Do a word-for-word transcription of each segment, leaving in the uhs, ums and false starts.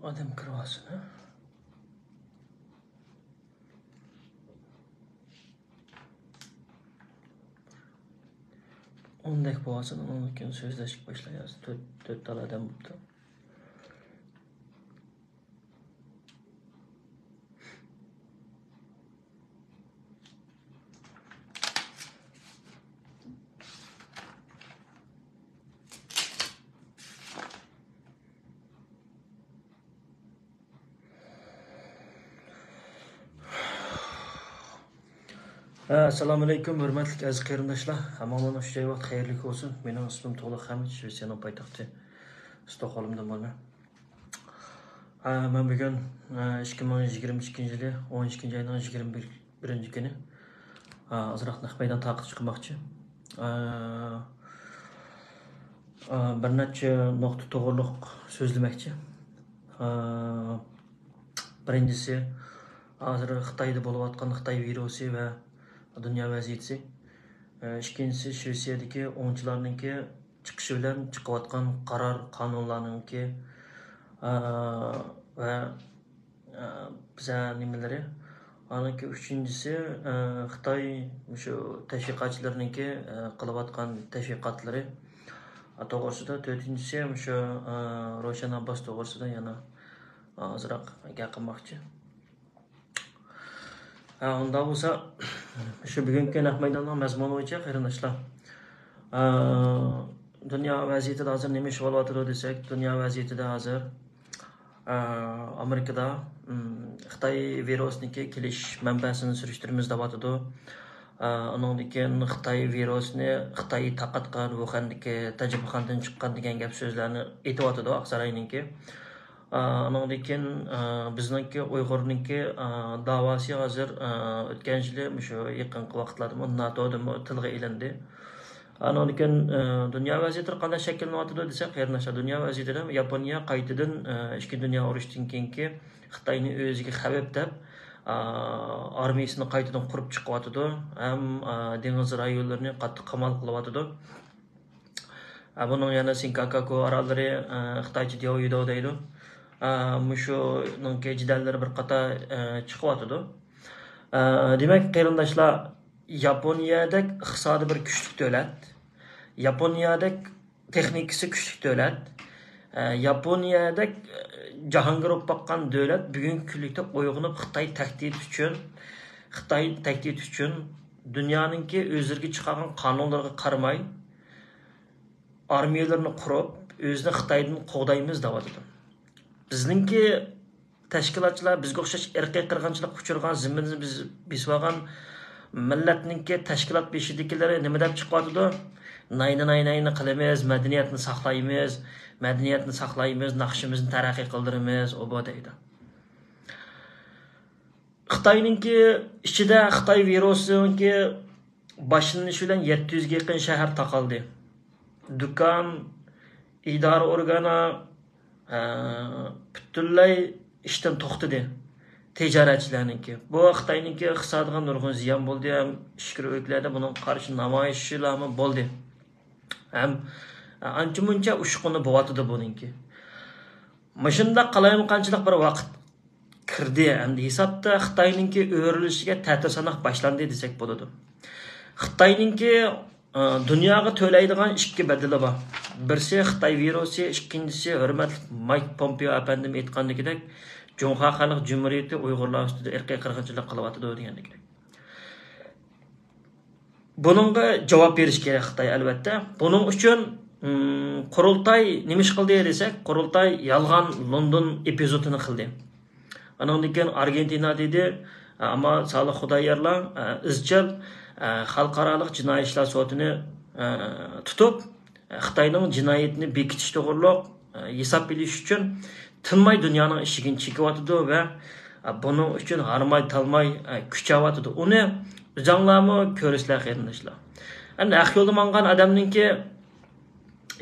ئادەم كىرىۋالسۇن، ھە؟ ئوندەك بولسۇن، ئۇنىڭدىن كېيىن سۆزلەشكە باشلايمىز. تۆت، تۆت تال ئادەم بوپتۇ. ئەسسالامۇئەلەيكۇم، ھۆرمەتلىك ئەزىز قېرىنداشلار. ھەممىڭلارنىڭ چۈشلەي ۋاقتى خەيرلىك بولسۇن. مېنىڭ ئىسمىم تۇغلۇق خەمىت، شىۋېتسىيەنىڭ پايتەختى ستوكھولمدىن بولىمەن. ئە، مەن بۈگۈن، ئە، ئىككى مىڭ يىگىرمە ئىككىنچى يىلى ئون ئىككىنچى ئاينىڭ يىگىرمە بىرىنچى كۈنى، ئە، ئازراق نەق مەيدان تارقىتىش قىلماقچى. ئە، ئە، بىر نەچچە نۇقتا توغرۇلۇق سۆزلىمەكچى. ئە، بىرىنچىسى، ھازىر خىتايدا بولۇۋاتقان خىتاي ۋىرۇسى ۋە دۇنيا ۋەزىيىتى. ئە، ئىككىنچىسى، شىۋېتسىيەدىكى ئوڭچىلارنىڭكى چىقىشى بىلەن چىقىۋاتقان قارار، قانۇنلارنىڭكى، ئا، ۋە، ئا، بىزە نېمىلىرى. ئانىڭكى ئۈچىنچىسى، ئا، خىتاي مۇشۇ تەشۋىقاتچىلىرىنىڭكى، ئا، قىلىۋاتقان تەشۋىقاتلىرى، ئا، توغرىسىدا. تۆتىنچىسى مۇشۇ، ئا، روشەن ئابباس توغرىسىدا يەنە، ئا، ئازراق گەپ قىلماقچى. ھە، ئۇنداق بولسا، شۇ بۈگۈنكى نەق مەيداننىڭ مەزمۇنى بويىچە قېرىنداشلار. ئە، دۇنيا ۋەزىيىتىدە ھازىر نېمە ئىش بولۇۋاتىدۇ دېسەك، دۇنيا ۋەزىيىتىدە ھازىر، ئە، ئامېرىكىدا، ئىم، خىتاي ۋىرۇسىنىڭكى كېلىش مەنبەسىنى سۈرۈشتۈرىمىز دەۋاتىدۇ. ئە، ئۇنىڭدىن كېيىن خىتاي ۋىرۇسىنى خىتاي تارقاتقان، ۋۇخەندىكى تەجرىبىخانىدىن چىققان دېگەن گەپ سۆزلەرنى ئېيتىۋاتىدۇ ئاقساراينىڭكى. ئا، ئانىڭدىن كېيىن، ئا، بىزنىڭكى ئۇيغۇرنىڭكى، ئا، داۋاسى ھازىر، ئا، ئۆتكەن يىلى مۇشۇ يېقىنقى ۋاقىتلاردىمۇ ناتودىمۇ تىلغا ئېلىندى. ئانىڭدىن كېيىن، ئا، دۇنيا ۋەزىيىتى قانداق شەكىللىنىۋاتىدۇ دېسەك، قېرىنداشلار، دۇنيا ۋەزىيىتىدە ياپونىيە قايتىدىن، ئا، ئىككىنچى دۇنيا ئۇرۇشىدىن كېيىنكى خىتاينى ئۆزىگە خەۋپ دەپ، ئا، ئارمىيىسىنى قايتىدىن قۇرۇپ چىقىۋاتىدۇ ھەم، ئا، دېڭىز رايونلىرىنى قاتتىق قامال قىلىۋاتىدۇ. ئە، بۇنىڭ يەنە سىنكاكاكۇ ئاراللىرى، ئە، خىتايچە دياۋيۈداۋ دەيدۇ. ئە، مۇشۇنىڭكى جېدەللىرى بىر قاتار، ئە، چىقىۋاتىدۇ. ئە، دېمەك، قېرىنداشلار، ياپونىيەدەك ئىقتىسادى بىر كۈچلۈك دۆلەت، ياپونىيەدەك تېخنىكىسى كۈچلۈك دۆلەت، ئە، ياپونىيەدەك، ئە، جاھانگىر بولۇپ باققان دۆلەت بۈگۈنكى كۈنلۈكتە ئويغىنىپ خىتاي تەھدىتى ئۈچۈن، خىتاي تەھدىتى ئۈچۈن دۇنيانىڭكى ئۆزلىرىگە چىقارغان قانۇنلىرىغا قارىماي، ئارمىيەلىرىنى قۇرۇپ، ئۆزىنى خىتايدىن قوغدايمىز دەۋاتىدۇ. بىزنىڭكى تەشكىلاتچىلار بىزگە ئوخشاش ئىرقىي قىرغىنچىلىققا ئۇچرىغان، زىممىمىزنى بىز بېسىۋالغان مىللەتنىڭكى تەشكىلات بېشىدىكىلىرى نېمە دەپ چىقىۋاتىدۇ؟ ناينى، ناينى، ناينى قىلىمىز، مەدەنىيەتنى ساقلايمىز، مەدەنىيەتنى ساقلايمىز، ناخشىمىزنى تەرەققىي قىلدۇرىمىز، ئۇ بۇ دەيدۇ. خىتاينىڭكى ئىچىدە خىتاي ۋىرۇسىنىڭكى باشلىنىشى بىلەن يەتتە يۈزگە يېقىن شەھەر تاقالدى. دۇكان، ئىدارە ئورگانى، ئە، پۈتۈنلەي ئىشتىن توختىدى. تىجارەتچىلەرنىڭكى. بۇ خىتاينىڭكى ئىقتىسادىغا نۇرغۇن زىيان بولدى ھەم ئىچكىرى ئۆلكىلەردە بۇنىڭغا قارشى نامايىشلارمۇ بولدى. ھەم ئانچە مۇنچە ئۇشقۇنى بولۇۋاتىدۇ بۇنىڭكى. مۇشۇنداق قالايمىقانچىلىق بىر ۋاقىت كىردى. ئەمدى ھېسابتا خىتاينىڭكى ئۆرۈلۈشىگە تەتۈر ساناق باشلاندى دېسەك بولىدۇ. خىتاينىڭكى، ئە، دۇنياغا تۆلەيدىغان ئىككى بەدىلى بار. بىرسى خىتاي ۋىرۇسى، ئىككىنچىسى ھۆرمەتلىك مايك پومپېئو ئەپەندىم ئېيتقاندىكىدەك، جۇڭخۇا خەلق جۇمھۇرىيىتى ئۇيغۇرلار ئۈستىدە ئىرقىي قىرغىنچىلىق قىلىۋاتىدۇ دېگەندىكىدەك. بۇنىڭغا جاۋاب بېرىش كېرەك خىتاي، ئەلۋەتتە. بۇنىڭ ئۈچۈن، ئىم، قۇرۇلتاي نېمە ئىش قىلدى دېسەك، قۇرۇلتاي يالغان لوندون ئېپىزودىنى قىلدى. ئانىڭدىن كېيىن ئارگېنتىنا دېدى، ئەمما سالىھ خۇدايارلار، ئە، ئىزچىل، ئە، خەلقئارالىق جىنايى ئىشلار سوتىنى، ئە، تۇتۇپ، خىتاينىڭ جىنايىتىنى بېكىتىش توغرۇلۇق، ئە، ھېساب ئېلىش ئۈچۈن تىنماي دۇنيانىڭ ئىشىكىنى چېكىۋاتىدۇ ۋە، ئە، بۇنىڭ ئۈچۈن ھارماي-تالماي، ئە، كۈچەۋاتىدۇ. ئۇنى ئۆزەڭلارمۇ كۆرىسىلەر، قېرىنداشلار. ئەمدى ھەق يولدا ماڭغان ئادەمنىڭكى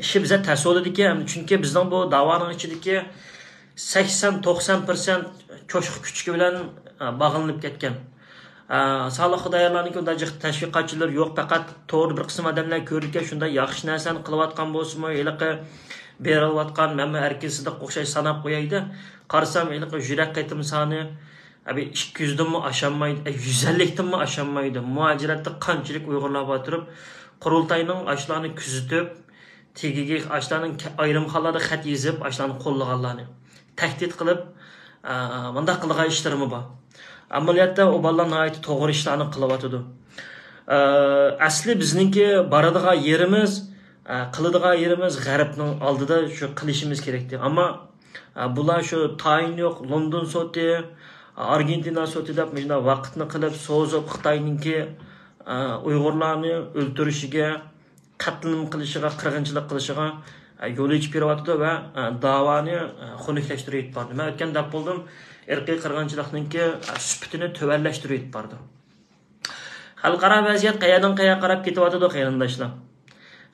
ئىشى بىزە تەس بولىدىكەن. ئەمدى چۈنكى بىزنىڭ بۇ داۋانىڭ ئىچىدىكى سەكسەن، توقسان پىرسەنت چوشقا كۈچۈكى بىلەن، ئە، باغلىنىپ كەتكەن. ئە، سالىھ خۇدايارلارنىڭكى ئۇنداق جىق تەشۋىقاتچىلىرى يوق، پەقەت توردا بىر قىسىم ئادەملەر كۆرىدىكەن، شۇنداق ياخشى نەرسىلەرنى قىلىۋاتقان بولسىمۇ، ھېلىقى بېرىلىۋاتقان، مەنمۇ ئەركىن سىدىق ئوخشاش ساناپ قويايدۇ. قارىسام، ھېلىقى يۈرەك قېتىم سانى، ئەبى ئىككى يۈزدىنمۇ ئاشالمايدۇ، ئە، يۈز ئەللىكتىنمۇ ئاشالمايدۇ. مۇھاجىرەتتە قانچىلىك ئۇيغۇرلار بار تۇرۇپ، قۇرۇلتاينىڭ ئاشۇلارنى كۆزىتىپ، تېگىگە ئاشۇلارنىڭ كە-، ئايرىم خانىلاردا خەت يېزىپ، ئاشۇلارنى قوللىغانلارنى تەھدىت قىلىپ، ئە، مۇنداق قىلغان ئىشلىرىمۇ بار. ئەمەلىيەتتە ئۇ بالىلار ناھايىتى توغرا ئىشلارنى قىلىۋاتىدۇ. ئە، ئەسلى بىزنىڭكى بارىدىغان يېرىمىز، ئە، قىلىدىغان يېرىمىز غەربنىڭ ئالدىدا شۇ قىلىشىمىز كېرەكتى. ئەمما، ئە، بۇلار شۇ تايىن يوق، لوندون سوتى، ئارگېنتىنا سوتى دەپ مۇشۇنداق ۋاقىتنى قىلىپ، سوزۇپ خىتاينىڭكى، ئە، ئۇيغۇرلارنى ئۆلتۈرۈشىگە، قەتلىئام قىلىشىغا، قىرغىنچىلىق قىلىشىغا، ئە، يول ئېچىپ بېرىۋاتىدۇ ۋە، ئە، داۋانى، ئە، خۇنۈكلەشتۈرۈۋېتىپ باردى. مەن ئۆتكەندە دەپ بولدۇم، ئىرقىي قىرغىنچىلىقنىڭكى، ئە، سۈپىتىنى تۆۋەنلەشتۈرۈۋېتىپ باردى. خەلقئارا ۋەزىيەت قەيەردىن قەيەرگە قاراپ كېتىۋاتىدۇ، قېرىنداشلار؟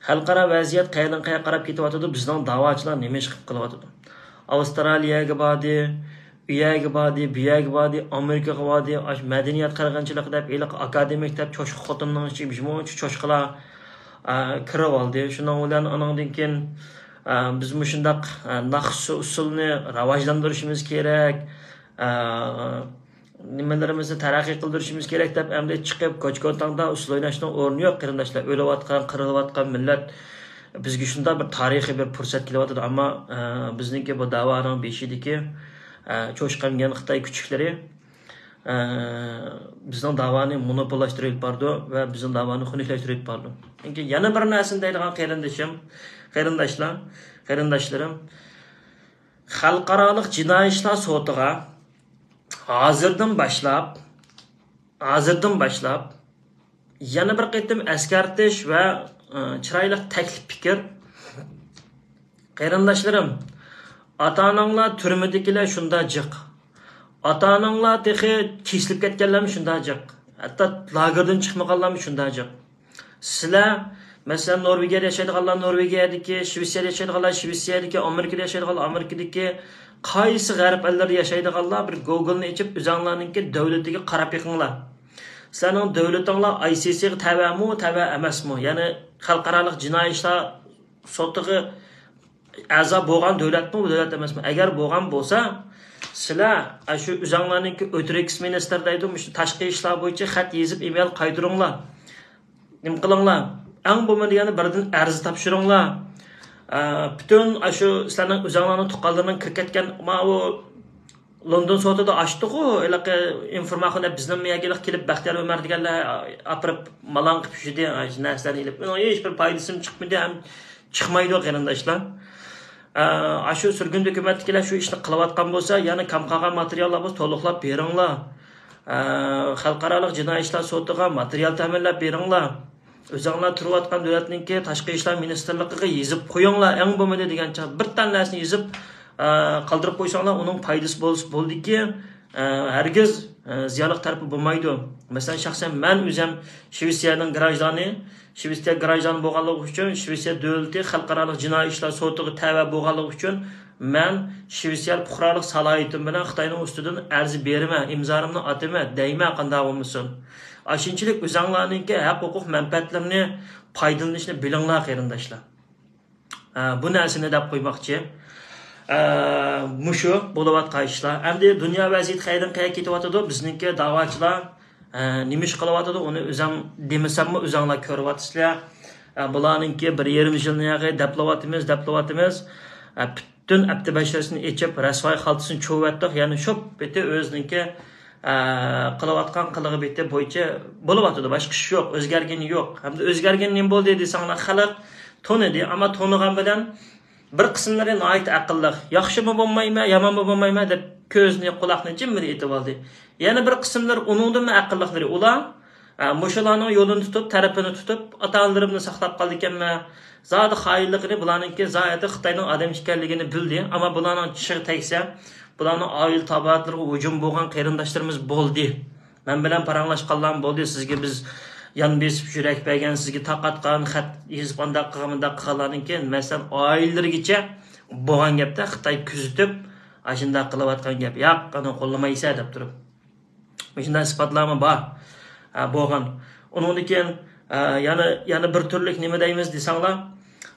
خەلقئارا ۋەزىيەت قەيەردىن قەيەرگە قاراپ كېتىۋاتىدۇ؟ بىزنىڭ داۋاچىلار نېمە ئىش قىلىپ قېلىۋاتىدۇ؟ ئاۋسترالىيەگە باردى، ئۇ يەرگە باردى، بۇ يەرگە باردى، ئامېرىكىغا باردى، ئاشۇ مەدەنىيەت قىرغىنچىلىقى دەپ ھېلىقى ئاكادېمىك دەپ چوشقا خوتۇننىڭ ئىچىگە مۇنچە چوشقىلار، ئە، كىرىۋالدى. شۇنىڭ بىلەن ئانىڭدىن كېيىن، ئە، بىز مۇشۇنداق، ئە، ناخشا ئۇسسۇلنى راۋاجلاندۇرۇشىمىز كېرەك. ئە، نېمىلىرىمىزنى تەرەققىي قىلدۇرۇشىمىز كېرەك دەپ ئەمدى چىقىپ، كوچا-كوتاڭدا ئۇسسۇل ئويناشنىڭ ئورنى يوق، قېرىنداشلار. ئۆلۈۋاتقان، قىرىلىۋاتقان مىللەت. بىزگە شۇنداق بىر تارىخىي بىر پۇرسەت كېلىۋاتىدۇ، ئەمما، ئە، بىزنىڭكى بۇ داۋانىڭ بېشىدىكى، ئە، چوشقا ئەمگەن خىتاي كۈچلىرى، ئە، بىزنىڭ داۋانى مونوپوللاشتۇرۇپ بارىدۇ ۋە بىزنىڭ داۋانى خۇنۈكلەشتۈرۈپ بارىدۇ. چۈنكى يەنە بىر نەرسىنى دەيدىغان قېرىندىشىم، قېرىنداشلار، قېرىنداشلىرىم، خەلقئارالىق جىنايى ئىشلار سوتىغا ھازىردىن باشلاپ، ھازىردىن باشلاپ يەنە بىر قېتىم ئەسكەرتىش ۋە، ئى، چىرايلىق تەكلىپ پىكىر. قېرىنداشلىرىم، ئاتا-ئاناڭلار تۈرمىدىكىلەر شۇنداق جىق. ئاتا-ئاناڭلار تېخى كېسىلىپ كەتكەنلەرمۇ شۇنداق جىق. ھەتتا لاگېردىن چىقمىغانلارمۇ شۇنداق جىق. سىلەر، مەسىلەن، نورۋېگىيەدە ياشايدىغانلار نورۋېگىيەدىكى، شىۋېتسىيەدە ياشايدىغانلار شىۋېتسىيەدىكى، ئامېرىكىدا ياشايدىغانلار ئامېرىكىدىكى، قايسى غەرب ئەللىرىدە ياشايدىغانلار بىر گوگلنى ئېچىپ، ئۆزۈڭلارنىڭكى دۆلىتىگە قاراپ بېقىڭلار. سىلەرنىڭ دۆلىتىڭلار ئاي سىي سىغا تەۋەمۇ، تەۋە ئەمەسمۇ؟ يەنى خەلقئارالىق جىنايى ئىشلار سوتىغا ئەزا بولغان دۆلەتمۇ، دۆلەت ئەمەسمۇ؟ ئەگەر بولغان بولسا، سىلەر ئاشۇ ئۆزۈڭلارنىڭكى ئۆترىكس مىنىستىر دەيدۇ، مۇشۇ تاشقى ئىشلار بويىچە خەت يېزىپ، ئېمېل قايتۇرۇڭلار. نېمە قىلىڭلار؟ ئەڭ بولمىدى يەنە بىردىن ئەرز تاپشۇرۇڭلار. ئە، پۈتۈن ئاشۇ سىلەرنىڭ ئۆزۈڭلارنىڭ تۇغقانلىرىنىڭ كىرىپ كەتكەن، ماۋۇ لوندون سوتىدا ئاچتىغۇ، ھېلىقى ئىنفورماخون دەپ بىزنىڭ يەرگە كېلىپ، بەختىيار ئۆمەر دېگەنلەر ئاپىرىپ مالاڭ قىلىپ يۈردى، ئاشۇ نەرسىلەرنى ئېلىپ. ئۇنىڭ ھېچ بىر پايدىسىمۇ چىقمىدى ھەم چىقمايدۇ، قېرىنداشلار. ئە، ئاشۇ سۈرگۈندە ھۆكۈمەتتىكىلەر شۇ ئىشنى قىلىۋاتقان بولسا، يەنە كەم قالغان ماتېرىياللار بولسا تولۇقلاپ بېرىڭلار. ئە، خەلقئارالىق جىنايى ئىشلار سوتىغا ماتېرىيال تەمىنلەپ بېرىڭلار. ئۆزۈڭلار تۇرۇۋاتقان دۆلەتنىڭكى تاشقى ئىشلار مىنىستىرلىقىغا يېزىپ قويۇڭلار، ئەڭ بولمىدى دېگەنچە بىر تال نەرسىنى يېزىپ، ئە، قالدۇرۇپ قويساڭلار، ئۇنىڭ پايدىسى بولسا بولدىكى، ئە، ھەرگىز، ئە، زىيانلىق تەرىپى بولمايدۇ. مەسىلەن، شەخسەن مەن ئۆزۈم شىۋېتسىيەنىڭ گراژدانى، شىۋېتسىيە گراژدانى بولغانلىقى ئۈچۈن، شىۋېتسىيە دۆلىتى خەلقئارالىق جىنايى ئىشلار سوتىغا تەۋە بولغانلىقى ئۈچۈن، مەن شىۋېتسىيە پۇقرالىق سالاھىيىتىم بىلەن خىتاينىڭ ئۈستىدىن ئەرز بېرىمەن، ئىمزامنى ئاتىمەن، دەيمەن، قانداق بولمىسۇن. ئاشۇنچىلىك ئۆزۈڭلارنىڭكى ھەق ھوقۇق مەنپەئەتلىرىنى پايدىلىنىشنى بىلىڭلار، قېرىنداشلار. ئە، بۇ نەرسىنى دەپ قويماقچى. ئە، مۇشۇ بولۇۋاتقان ئىشلار. ئەمدى دۇنيا ۋەزىيىتى قەيەردىن قەيەرگە كېتىۋاتىدۇ؟ بىزنىڭكى داۋاچىلار، ئە، نېمە ئىش قىلىۋاتىدۇ؟ ئۇنى ئۆزۈم دېمىسەممۇ، ئۆزۈڭلار كۆرۈۋاتىسىلەر. ئە، بۇلارنىڭكى بىر يېرىم يىلنى ياغى دەپلەۋاتىمىز، دەپلەۋاتىمىز. ئە، پۈتۈن ئەپتى بەشىرىسىنى ئېچىپ، رەسۋاي خالتىسىنى چوۋۇۋەتتۇق. يەنى شۇ پېتى ئۆزىنىڭكى، ئە، قىلىۋاتقان قىلىقى پېتى بويىچە بولۇۋاتىدۇ. باشقا ئىش يوق، ئۆزگەرگىنى يوق. ھەمدە ئۆزگەرگىنى نېمە بولدى دېسەڭلار، خەلق تونۇدى، ئەمما تونۇغان بىلەن بىر قىسىملىرى ناھايىتى ئەقىللىق، ياخشىمۇ بولمايمەن، يامانمۇ بولمايمەن دەپ كۆزىنى، قۇلاقنى جىممىدە ئېتىۋالدى. يەنە بىر قىسىملىرى ئۇنىڭدىنمۇ ئەقىللىقلىرى ئۇلار، ئە، مۇشۇلارنىڭ يولىنى تۇتۇپ، تەرىپىنى تۇتۇپ، ئاتا-ئانىلىرىمنى ساقلاپ قالىدىكەنمەن. زادى خائىنلىقىنى بۇلارنىڭكى زادى خىتاينىڭ ئادىمى ئىكەنلىكىنى بىلدى. ئەمما بۇلارنىڭ چىشىغا تەگسە، بۇلارنىڭ ئائىلە تاۋابىئاتلىرىغا ھۇجۇم بولغان قېرىنداشلىرىمىز بولدى. مەن بىلەن پاراڭلاشقانلارمۇ بولدى، سىزگە بىز يان بېسىپ يۈرەك بەرگەن، سىزگە تاقاتقان، خەت يېزىپ ئانداق قىلغان، مۇنداق قىلغانلاردىن كېيىن، مەسىلەن، ئائىلىلىرىگىچە بولغان گەپتە خىتاي كۆزىتىپ، ئاشۇنداق قىلىۋاتقان گەپ. ياق، ئانا قوللىمايسەن دەپ تۇرۇپ. مۇشۇنداق ئىسپاتلارمۇ بار. ھە، بولغان. ئۇنىڭدىن كېيىن، ھە، يەنە، يەنە بىر تۈرلۈك نېمە دەيمىز دېسەڭلار،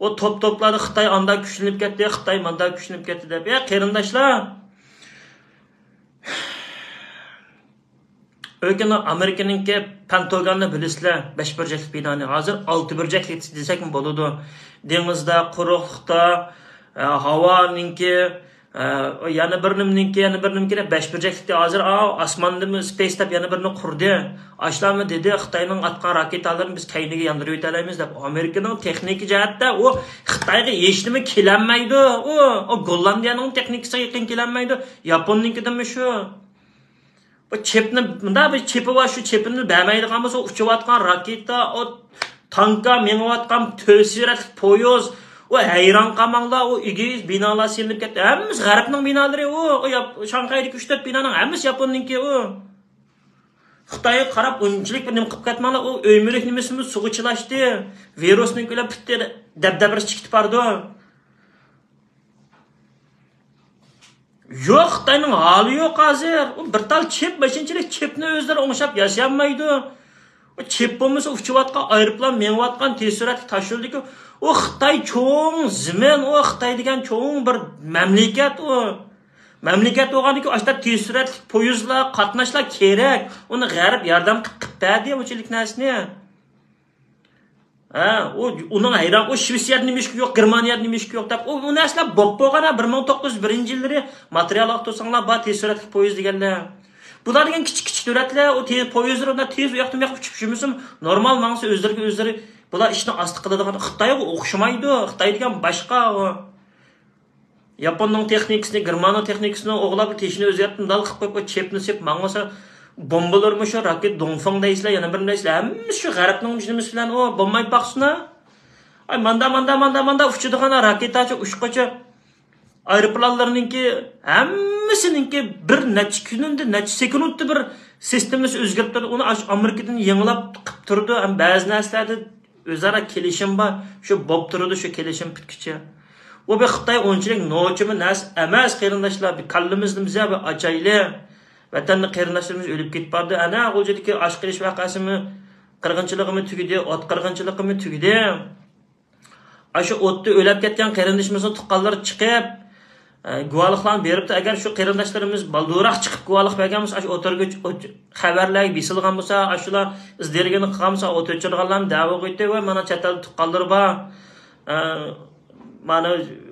ئۇ توپ-توپلاردا خىتاي ئاندا كۈچلىنىپ كەتتى، خىتاي ماندا كۈچلىنىپ كەتتى دەپ. يا قېرىنداشلار، ئۆكۈنۈپ ئامېرىكىنىڭكى پەنتاگوننى بىلىسىلەر، بەش بۇرجەكلىك بىنانى. ھازىر ئالتە بۇرجەكلىك دېسەكمۇ بولىدۇ. دېڭىزدا، قۇرۇقلۇقتا، ئە، ھاۋانىڭكى، ئە، يەنە بىر نېمىنىڭكى، يەنە بىر نېمىنىڭكى دەپ بەش بۇرجەكلىكتە ھازىر، ئا، ئاسماندىمۇ سپېيس دەپ يەنە بىرنى قۇردى. ئاشۇلارمۇ دېدى، خىتاينىڭ ئاتقان راكېتالىرىنى بىز كەينىگە ياندۇرۇۋېتەلەيمىز دەپ. ئامېرىكىنىڭ تېخنىكا جەھەتتە ئۇ خىتايغا ھېچنېمە كېلەلمەيدۇ. ئۇ، ئۇ گوللاندىيەنىڭ تېخنىكىسىغا يېقىن كېلەلمەيدۇ. ياپوننىڭكىدىمۇ شۇ. بۇ چېپنى، مۇنداق بىر چېپى بار، شۇ چېپىنى بەرمەيدىغان بولسا، ئۇچۇۋاتقان راكېتا، ئۇ تانكا، مېڭىۋاتقان تۆت سۈرەتلىك پويىز، ئۇ ھەيران قالماڭلار، ئۇ ئېگىز بىنالار سېلىنىپ كەتتى. ھەممىسى غەربنىڭ بىنالىرى، ئۇ، ئۇ ياپ-، شاڭخەيدىكى ئۈچ تۆت بىنانىڭ ھەممىسى ياپوننىڭكى، ئۇ. خىتايغا قاراپ ئۇنچىلىك بىر نېمە قىلىپ كەتمەڭلار، ئۇ ئۆي مۈلۈك نېمىسىمۇ سۇغا چىلاشتى، ۋىرۇسنىڭ بىلەن پۈتتى، دەبدەبىسى چىقىپ كېتىپ بارىدۇ. يوق، خىتاينىڭ ھالى يوق ھازىر. ئۇ بىر تال چىپ، ماشىنىچىلىك چىپنى ئۆزلىرى ئوڭشاپ ياسىيالمايدۇ. ئۇ چىپ بولمىسا، ئۇچۇۋاتقان ئايروپىلان، مېڭىۋاتقان تېز سۈرئەتلىك تاش يولدىكى، ئۇ خىتاي چوڭ زېمىن، ئۇ خىتاي دېگەن چوڭ بىر مەملىكەت ئۇ. مەملىكەت بولغاندىكىن ئاشۇنداق تېز سۈرئەتلىك پويىزلار، قاتناشلار كېرەك. ئۇنى غەرب ياردەم قىلىپ، قىلىپ بەردى ئۇنچىلىك نەرسىنى. ھە، ئۇ، ئۇنىڭ ھەيران، ئۇ شىۋېتسىيەدە نېمىشقا يوق، گېرمانىيەدە نېمىشقا يوق دەپ، ئۇ، ئۇ نەرسىلەر بولۇپ بولغان، ھە، بىر مىڭ توققۇز يۈز بىرىنچى يىللىرى ماتېرىيال ئاختۇرساڭلار بار، تېز سۈرئەتلىك پويىز دېگەنلەر. بۇلار دېگەن كىچىك، كىچىك دۆلەتلەر، ئۇ تېز پويىزلىرى ئۇنداق تېز ئۇ ياقتىن بۇ ياققا ئۇچۇپ يۈرمىسۇن، نورمال ماڭسا ئۆزلىرىگە ئۆزلىرى، بۇلار ئىشنى ئاستا قىلىدىغان، خىتايغا ئوخشىمايدۇ، خىتاي دېگەن باشقا ئۇ. ياپوننىڭ تېخنىكىسىنى، گېرماننىڭ تېخنىكىسىنى ئوغلاپ، تېشىنى ئۆزگەرتىپ، مۇنداق قىلىپ قويۇپ، چېپنى سېلىپ ماڭمىسا، بومبىلىرىمۇ شۇ، راكېت دۇڭفېڭ دەيسىلەر، يەنە بىر نېمە دەيسىلەر، ھەممىسى شۇ غەربنىڭ نېمىسى بىلەن، ئۇ بولماي باقسۇن ھە. ئاي، ماندا، ماندا، ماندا، ماندا ئۇچىدىغان راكېتاچە، ئۇچقۇچى، ئايروپىلانلىرىنىڭكى ھەممىسىنىڭكى بىر نەچچە كۈنۈمدە، نەچچە سېكۇنتتا بىر سىستېمىسى ئۆزگىرىپ تۇرىدۇ. ئۇنى ئاشۇ ئامېرىكىدىن يېڭىلاپ قىلىپ تۇرىدۇ. ھەم بەزى نەرسىلەردە ئۆزئارا كېلىشىم بار، شۇ بوپ تۇرىدۇ، شۇ كېلىشىم پۈتكۈچە. ئۇ بىر خىتاي ئۇنچىلىك نوچىمۇ نەرسە ئەمەس، قېرىنداشلار. بىر كاللىمىزنى بىزە بىر ئاچايلى. ۋەتەندە قېرىنداشلىرىمىز ئۆلۈپ كېتىپ بارىدۇ. ئەنە غۇلجىدىكى ئاشقىلىش ۋەقەسىمۇ، قىرغىنچىلىقىمۇ تۈگىدى، ئوت قىرغىنچىلىقىمۇ تۈگىدى. ئاشۇ ئوتتا ئۆلۈپ كەتكەن قېرىندىشىمىزنىڭ تۇغقانلىرى چىقىپ، ئە، گۇۋاھلىقلارنى بېرىپتۇ. ئەگەر شۇ قېرىنداشلارىمىز بالدۇرراق چىقىپ گۇۋاھلىق بەرگەن بولسا، ئاشۇ ئوتتۇرىغا ئوت-، خەۋەرلەرگە بېسىلغان بولسا، ئاشۇلار ئىز دېرىكىنى قىلغان بولسا، ئوت ئۆچۈرىدىغانلارنى دەۋا بوغۇيتتى ۋە مانا چەت ئەلدە تۇغقانلىرى بار، ئە، مانا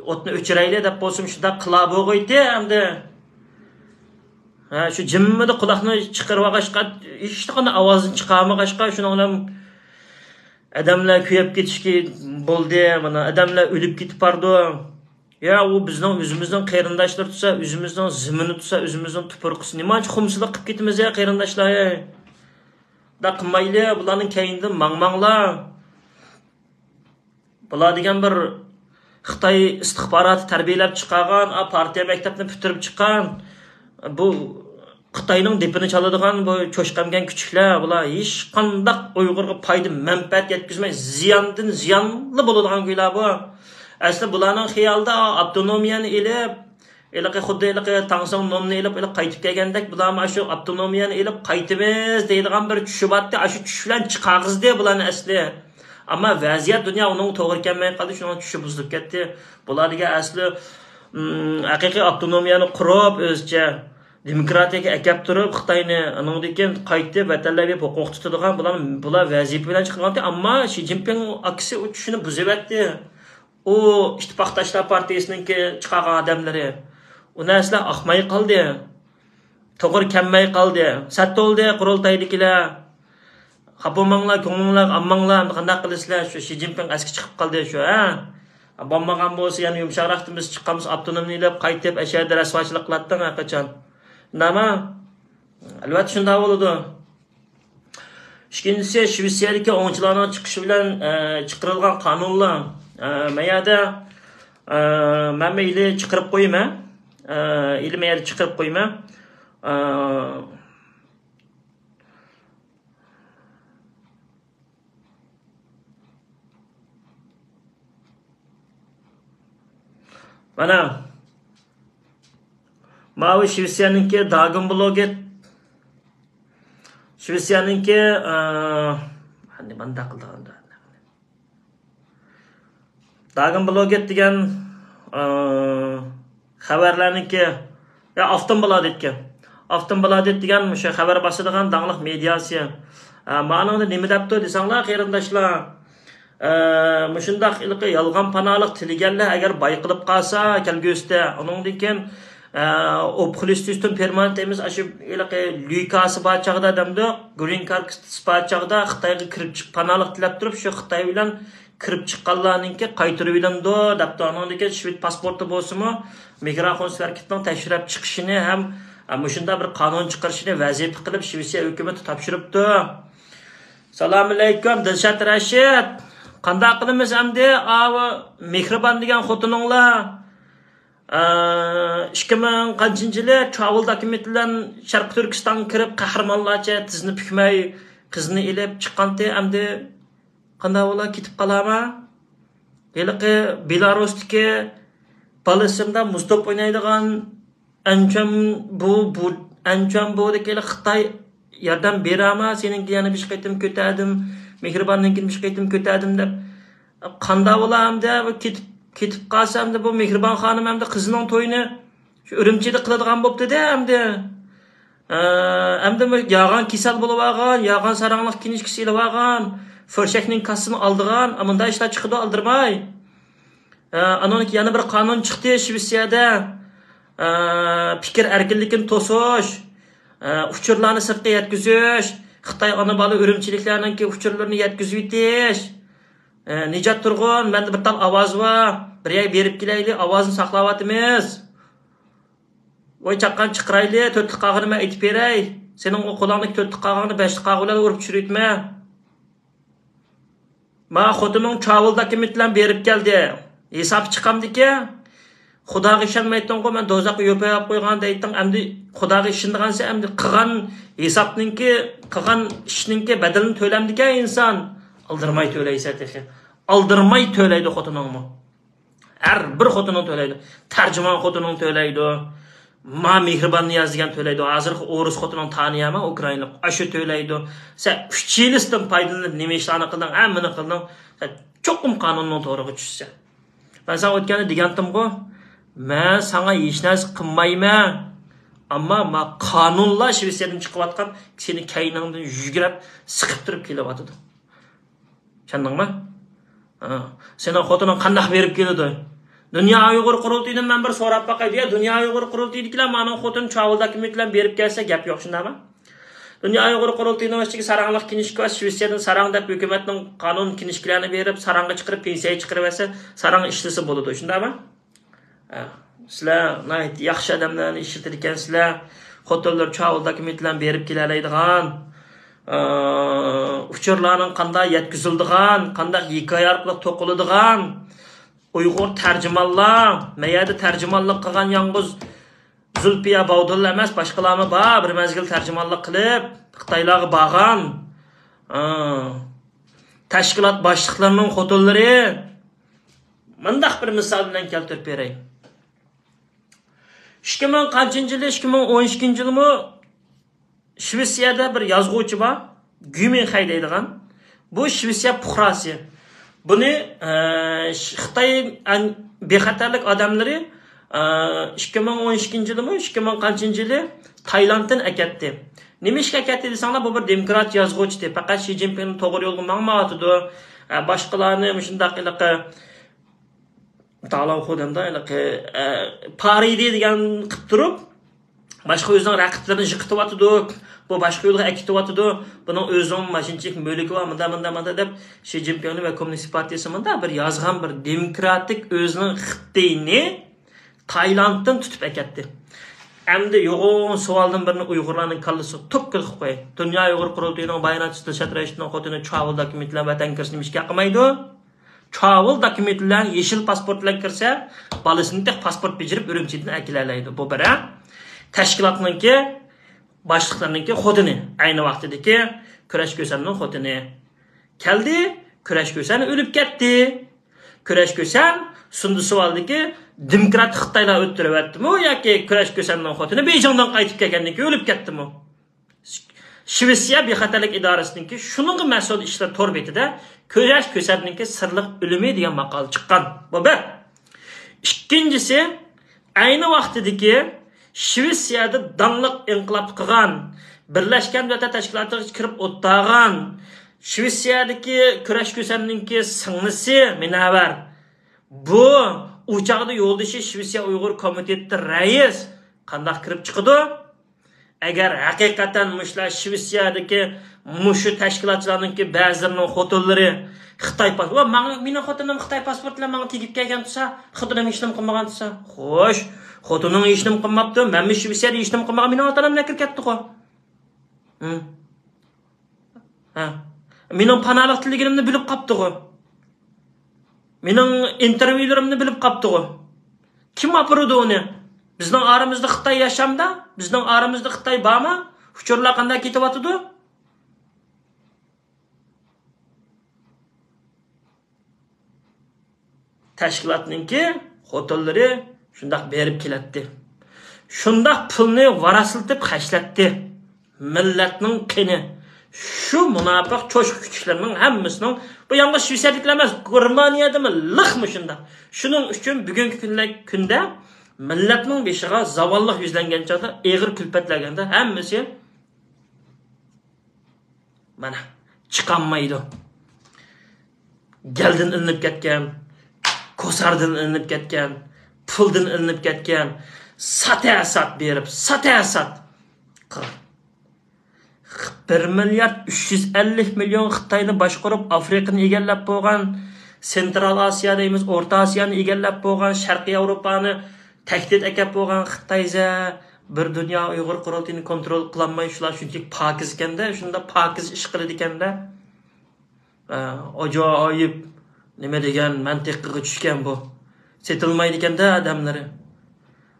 ئوتنى ئۆچۈرەيلى دەپ بولسىمۇ شۇنداق قىلا بوغۇيتتى ئەمدى. ھە، شۇ جىممىدە قۇلاقنى چىقىرىۋالغاچقا، ھېچقانداق ئاۋازنى چىقارمىغاچقا، شۇنىڭ بىلەن ئادەملەر كۆيۈپ كېتىشكە بولدى، مانا ئادەملەر ئۆلۈپ كېتىپ بارىدۇ. يا، ئۇ بىزنىڭ ئۆزىمىزنىڭ قېرىنداشلىرى تۇرسا، ئۆزىمىزنىڭ زېمىنى تۇرسا، ئۆزىمىزنىڭ تۇپرىقى تۇرسا، نېمانچە خۇمسىلىق قىلىپ كېتىمىز يا، قېرىنداشلار، ھەي؟ ئۇنداق قىلمايلى، بۇلارنىڭ كەينىدىن ماڭماڭلار. بۇلار دېگەن بىر خىتاي ئىستىخباراتى تەربىيەلەپ چىقارغان، ئا، پارتىيە مەكتەپنى پۈتتۈرۈپ چىققان، بۇ خىتاينىڭ دېپىنى چالىدىغان بۇ چوشقا ئەمگەن كۈچۈكلەر، بۇلار ھېچقانداق ئۇيغۇرغا پايدا، مەنپەئەت يەتكۈزمەي، زىياندىن زىيانلا بولىدىغان گۇيلار بۇ. ئەسلى بۇلارنىڭ خىيالىدا ئاپتونومىيەنى ئېلىپ، ھېلىقى خۇددى ھېلىقى تاڭسۇڭ نومنى ئېلىپ، ھېلىقى قايتىپ كەلگەندەك، بۇلارمۇ ئاشۇ ئاپتونومىيەنى ئېلىپ قايتىمىز دەيدىغان بىر چۈشى بارتتى. ئاشۇ چۈش بىلەن چىقارغۇزدى بۇلارنى ئەسلى. ئەمما ۋەزىيەت، دۇنيا ئۇنىڭغا توغرا كەلمەي قالدى، شۇنىڭ چۈشى بۇزۇلۇپ كەتتى. بۇلار دېگەن ئەسلى، ئىم، ھەقىقىي ئاپتونومىيەنى قۇرۇپ، ئۆزىچە دېموكراتىيەگە ئەكەپ تۇرۇپ، خىتاينى ئانىڭدىن كېيىن قايتىپ ۋەتەنلەرگە ھوقۇق تۇتىدىغان بۇلار، بۇلار ۋەزىپە بىلەن چىقىرغانتى. ئەمما شى جىنپىڭ ئاكىسى ئۇ چۈشىنى بۇزۇۋەتتى. ئۇ ئىتتىپاقداشلار پارتىيىسىنىڭكى چىقارغان ئادەملىرى، ئۇ نەرسىلەر ئاقماي قالدى. توغرا كەلمەي قالدى. سەت بولدى قۇرۇلتايدىكىلەر. خاپا بولماڭلار، كۆڭلۈڭلارغا ئالماڭلار، ئەمدى قانداق قىلىسىلەر؟ شۇ شى جىنپىڭ ئەسكى چىقىپ قالدى شۇ، ھە؟ بولمىغان بولسا يەنە يۇمشاقراقتىن بىز چىققان بولسا ئاپتونومنى ئېلىپ قايتىپ ئەشەدە رەسۋاچىلىق قىلاتتىڭ ھەر قاچان. شۇنداقمۇ؟ ئەلۋەتتە شۇنداق بولىدۇ. ئىككىنچىسى، شىۋېتسىيەدىكى ئوڭچىلارنىڭ چىقىشى بىلەن، ئە، چىقىرىلغان قانۇنلار، ئە، مەن يەردە، ئە، مەنمۇ ئىلى چىقىرىپ قويىمەن. ئە، ئىلى مەن يەردە چىقىرىپ قويىمەن. ئە، مانا، ماۋۇ شىۋېتسىيەنىڭكى داگېنبلوگېت. شىۋېتسىيەنىڭكى، ئە، ئەمدى مانداق قىلىدىغان. داگېنبلوگېت دېگەن، ئى، خەۋەرلەرنىڭكى، يا، ئافتونبلادېتكەن. ئافتونبلادېت دېگەن مۇشۇ خەۋەر باسىدىغان داڭلىق مېدىياسى. ئە، مانىڭدا نېمە دەپتۇ دېسەڭلار، قېرىنداشلار، ئە، مۇشۇنداق ھېلىقى يالغان پاناھلىق تىلىگەنلەر ئەگەر بايقىلىپ قالسا كەلگۈسىدە، ئۇنىڭدىن كېيىن، ئە، ئوبخليۇستىستون پېرمانېنت ئەمەس، ئاشۇ ھېلىقى ليۇكاسى بار چاغدا دەمدۇ، گرىن كارتىسى بار چاغدا خىتايغا كىرىپ چىقىپ پاناھلىق تىلەپ تۇرۇپ، شۇ خىتاي بىلەن كىرىپ چىققانلارنىڭكى قايتۇرۇۋېلىنىدۇ دەپتۇ. ئانىڭدىن كېيىن شۋېد پاسپورتى بولسىمۇ، مىگرانخونا سېرتىفىكېتىنىڭ تەكشۈرۈپ چىقىشىنى ھەم، ئە، مۇشۇنداق بىر قانۇن چىقىرىشىنى ۋەزىپە قىلىپ شۋېتسىيە ھۆكۈمىتى تاپشۇرۇپتۇ. سالامۇئەلەيكۇم، دىلشات رەشىت. قانداق قىلىمىز ئەمدى؟ ئاۋۇ مېھرىبان دېگەن خوتۇنۇڭلار، ئە، ئىككى مىڭ قانچىنچى يىلى تراۋېل دوكۇمېنت بىلەن شەرقىي تۈركىستانغا كىرىپ، قەھرىمانلارچە تىزنى پۈكمەي، قىزىنى ئېلىپ چىققانتى، ئەمدى قانداق بولا، كېتىپ قالارما؟ ھېلىقى بېلاروستىكى بالىسىمدا مۇز توپ ئوينايدىغان ئەنچۈەن بۇ، بۇ، ئەنچۈەن بۇدىكى ھېلىقى خىتاي ياردەم بېرەما؟ سېنىڭكى يەنە بىر قېتىم كۆتەردىم، مېھرىباننىڭكىنى بىر قېتىم كۆتەردىم دەپ. قانداق بولا ئەمدى؟ بۇ كېتىپ، كېتىپ قالسا ئەمدى بۇ مېھرىبان خانىم ئەمدى قىزىنىڭ تويىنى شۇ ئۈرۈمچىدە قىلىدىغان بوپتۇ-دە ئەمدى. ئە، ئەمدى بۇ يالغان كېسەل بولۇۋالغان، يالغان ساراڭلىق كىنىشكىسى ئېلىۋالغان، فۆرشەكنىڭ كاسىسىنى ئالىدىغان، مۇنداق ئىشلار چىقىدۇ، ئالدىرىماي. ئە، ئانىڭدىن كېيىن يەنە بىر قانۇن چىقتى شىۋېتسىيەدە. ئە، پىكىر ئەركىنلىكىنى توسۇش، ئە، ئۇچۇرلارنى سىرتقا يەتكۈزۈش، خىتاي ئانا بالا ئۈرۈمچىلىكلەرنىڭكى ئۇچۇرلىرىنى يەتكۈزۈۋېتىش. ئە، نىجات تۇرغۇن، مەندە بىر تال ئاۋاز بار، بىر يەرگە بېرىپ كېلەيلى، ئاۋازنى ساقلاۋاتىمىز. ۋاي چاققان، چىقىرايلى، تۆتلۈك قاغىنى مەن ئېيتىپ بېرەي. سېنىڭ ئۇ قولۇڭدىكى تۆتلۈك قاغىنى بەشلىك قاغا بىلەن ئۇرۇپ چۈشۈرۈۋېتىمەن. ما خوتۇنۇڭ تراۋېل دوكۇمېنت بىلەن بېرىپ كەلدى. ھېسابى چىقامدىكى؟ خۇداغا ئىشەنمەيتتىڭغۇ، مەن دوزاخقا يوپۇرۇپ قويغان دەيتتىڭ. ئەمدى خۇداغا ئىشىنىدىغانسەن، ئەمدى قىلغان ھېسابنىڭكى، قىلغان ئىشنىڭكى بەدىلىنى تۆلەمدىكەن ئىنسان. ئالدىرىماي تۆلەيسەن تېخى. ئالدىرىماي تۆلەيدۇ خوتۇنۇڭمۇ. ھەر بىر خوتۇنۇڭ تۆلەيدۇ. تەرجىمان خوتۇنۇڭ تۆلەيدۇ. ما مېھرىبان نىياز دېگەن تۆلەيدۇ. ھازىرقى ئورۇس خوتۇنۇڭ تانىيەما ئۇكرائىنلىق. ئاشۇ تۆلەيدۇ. سەن ئۈچ يىل ئىستىن پايدىلىنىپ نېمە ئىشلارنى قىلدىڭ؟ ھەممىنى قىلدىڭ. سەن چوقۇم قانۇننىڭ تورىغا چۈشىسەن. مەن ساڭا ئۆتكەندە دېگەنتىمغۇ، مەن ساڭا ھېچ نەرسە قىلمايمەن. ئەمما ما قانۇنلار شىۋېتسىيەدىن چىقىۋاتقان، سېنى كەينىڭدىن يۈگرەپ سىقىپ تۇرۇپ كېلىۋاتىدۇ. چۈشەندىڭمۇ؟ ھە. سېنىڭ خوتۇنۇڭ قانداق بېرىپ كېلىدۇ؟ دۇنيا ئۇيغۇر قۇرۇلتىيىدىن مەن بىر سوراپ باقاي. يا دۇنيا ئۇيغۇر قۇرۇلتىيىدىكىلەر مانىڭ خوتۇنى تراۋېل دوكۇمېنت بىلەن بېرىپ كەلسە گەپ يوق، شۇنداقمۇ؟ دۇنيا ئۇيغۇر قۇرۇلتىيىنىڭ ئىچىدىكى ساراڭلىق كىنىشكا بار، شىۋېتسىيەدىن ساراڭ دەپ ھۆكۈمەتنىڭ قانۇن كىنىشكىلەرنى بېرىپ، ساراڭغا چىقىرىپ پېنسىيەگە چىقىرىۋەتسە، ساراڭ ئىشلىسە بولىدۇ، شۇنداقمۇ؟ ئە، سىلەر ناھايىتى ياخشى ئادەملەرنى ئىشلىتىدىكەنسىلەر. خوتۇنلىرى تراۋېل دوكۇمېنت بىلەن بېرىپ كېلەلەيدىغان، ئە، ئۇچۇرلارنىڭ قانداق يەتكۈزۈلىدىغان، قانداق ھېكايە ئارقىلىق توقۇلىدىغان، ئۇيغۇر تەرجىمانلار، مەيەردە تەرجىمانلىق قىلغان يالغۇز زۇلپىيە باۋدۇرلا ئەمەس، باشقىلارمۇ بار، بىر مەزگىل تەرجىمانلىق قىلىپ، خىتايلارغا بارغان. ئە، تەشكىلات باشلىقلىرىنىڭ خوتۇنلىرى. مۇنداق بىر مىسال بىلەن كەلتۈرۈپ بېرەي. ئىككى مىڭ قانچىنچى يىلى، ئىككى مىڭ ئون ئىككىنچى يىلىمۇ شىۋېتسىيەدە بىر يازغۇچى بار، گۈمىنخەي دەيدىغان. بۇ شىۋېتسىيە پۇقراسى. بۇنى، ئە، ش-، خىتاي ئەن-، بىخەتەرلىك ئادەملىرى، ئە، ئىككى مىڭ ئون ئىككىنچى يىلىمۇ، ئىككى مىڭ قانچىنچى يىلى تايلاندتىن ئەكەتتى. نېمىشقا ئەكەتتى دېسەڭلار، بۇ بىر دېموكرات يازغۇچى. پەقەت شى جىنپىڭنىڭ توغرا يولغا ماڭمايۋاتىدۇ. ئە، باشقىلارنى مۇشۇنداق ھېلىقى تالاۋ خۇدەمدا ھېلىقى، ئە، پارىدى دېگەن قىلىپ تۇرۇپ، باشقا ئۆزىنىڭ رەقىبلىرىنى يىقىتىۋاتىدۇ. بۇ باشقا يولغا ئەكېتىۋاتىدۇ. بۇنىڭ ئۆزىنىڭ ماشىنىچىلىك مۈلكى بار، مۇنداق، مۇنداق، مۇنداق دەپ، شى جىنپىڭنى ۋە كوممۇنىست پارتىيىسى مۇنداق بىر يازغان بىر دېموكراتىك ئۆزىنىڭ خېتىنى تايلاندتىن تۇتۇپ ئەكەتتى. ئەمدى يوغان سوئالدىن بىرنى ئۇيغۇرلارنىڭ كاللىسىغا توك قىلىپ قوياي. دۇنيا ئۇيغۇر قۇرۇلتىيىنىڭ باياناتچىسى دىلشات رەشىتنىڭ خوتۇنى تراۋېل دوكۇمېنت بىلەن ۋەتەنگە كىرسە نېمىشقا كەلمەيدۇ؟ تراۋېل دوكۇمېنت بىلەن، يېشىل پاسپورت بىلەن كىرسە، بالىسىنى تېخى پاسپورت بېجىرىپ ئۈرۈمچىدىن ئەكېلەلەيدۇ. بۇ بىر. تەشكىلاتنىڭكى باشلىقلىرىنىڭكى خوتۇنى، ئەينى ۋاقتىدىكى كۈرەش كۆسەمنىڭ خوتۇنى. كەلدى، كۈرەش كۆسەم ئۆلۈپ كەتتى. كۈرەش كۆسەم سۇندى سوئالدىكى دېموكراتىك خىتايلار ئۆلتۈرۈۋەتتىمۇ ياكى كۈرەش كۆسەمنىڭ خوتۇنى بېيجىڭدىن قايتىپ كەلگەندىن كېيىن ئۆلۈپ كەتتىمۇ؟ شىۋېتسىيە بىخەتەرلىك ئىدارىسىنىڭكى شۇنىڭغا مەسئۇل ئىشلار تور بېتىدە كۈرەش كۆسەمنىڭكى سىرلىق ئۆلۈمى دېگەن ماقالە چىققان. بۇ بىر. ئىككىنچىسى، ئەينى ۋاقتىدىكى شىۋېتسىيەدە داڭلىق ئىنقىلاب قىلغان، بىرلەشكەن دۆلەتلەر تەشكىلاتىغا كىرىپ ئولتۇرغان، شىۋېتسىيەدىكى كۈرەش كۆسەمنىڭكى سىڭلىسى مۇنەۋۋەر. بۇ ئۇ چاغدا يولدىشى شىۋېتسىيە ئۇيغۇر كومىتېتى رەئىس قانداق كىرىپ چىقىدۇ؟ ئەگەر ھەقىقەتەن مۇشۇلار شىۋېتسىيەدىكى مۇشۇ تەشكىلاتچىلارنىڭكى بەزىلىرىنىڭ خوتۇنلىرى خىتاي پاس-، ۋە ماڭا، مېنىڭ خوتۇنۇم خىتاي پاسپورت بىلەن ماڭا تېگىپ كەلگەن تۇرسا، خوتۇنۇم ھېچنېمە قىلمىغان تۇرسا، خوش، خوتۇنۇڭ ھېچنېمە قىلماپتۇ، مەنمۇ شىۋېتسىيەدە ھېچنېمە قىلمىغان، مېنىڭ ئاتا-ئانام نەكىر كەتتىغۇ. ھە. مېنىڭ پاناھلىق تىلىگىنىمنى بىلىپ قاپتىغۇ. مېنىڭ ئىنتېرۋيۇلىرىمنى بىلىپ قاپتىغۇ. كىم ئاپىرىدۇ ئۇنى؟ بىزنىڭ ئارىمىزدا خىتاي ياشامدا؟ بىزنىڭ ئارىمىزدا خىتاي بارمۇ؟ ئۇچۇرلار قانداق كېتىۋاتىدۇ؟ تەشكىلاتنىڭكى خوتۇنلىرى شۇنداق بېرىپ كېلەتتى. شۇنداق پۇلنى ۋاراسلىتىپ خەجلەتتى. مىللەتنىڭ قېنى. شۇ مۇناپىق چوشقا كۈتۈشلەرنىڭ ھەممىسىنىڭ، بۇ يالغۇز شىۋېتسىيەدىكىلا ئەمەس، گېرمانىيەدىمۇ لىق مۇشۇنداق. شۇنىڭ ئۈچۈن بۈگۈنكى كۈندە، كۈندە مىللەتنىڭ بېشىغا زاۋاللىق يۈزلەنگەن چاغدا، ئېغىر كۈلپەتلەر كەلگەندە ھەممىسى مانا، چىقالمايدۇ. گەلدىن ئىلىنىپ كەتكەن، كوساردىن ئىلىنىپ كەتكەن، پۇلدىن ئىلىنىپ كەتكەن، سات ھە سات بېرىپ، سات ھە سات. بىر مىليارد ئۈچ يۈز ئەللىك مىليون خىتاينى باشقۇرۇپ، ئافرىقىنى ئىگىلەپ بولغان، سېنترال ئاسىيا دەيمىز، ئورتا ئاسىيانى ئىگىلەپ بولغان، شەرقىي ياۋروپانى تەھدىت ئەكەپ بولغان خىتايزە بىر دۇنيا ئۇيغۇر قۇرۇلتىيىنى كونترول قىلالماي، شۇلار شۇنچىلىك پاكىز ئىكەندە، شۇنداق پاكىز ئىش قىلىدىكەندە. ئە، ئاجايىپ، نېمە دېگەن مەنتىقىگە چۈشكەن بۇ. سېتىلمايدىكەندە ئادەملىرى.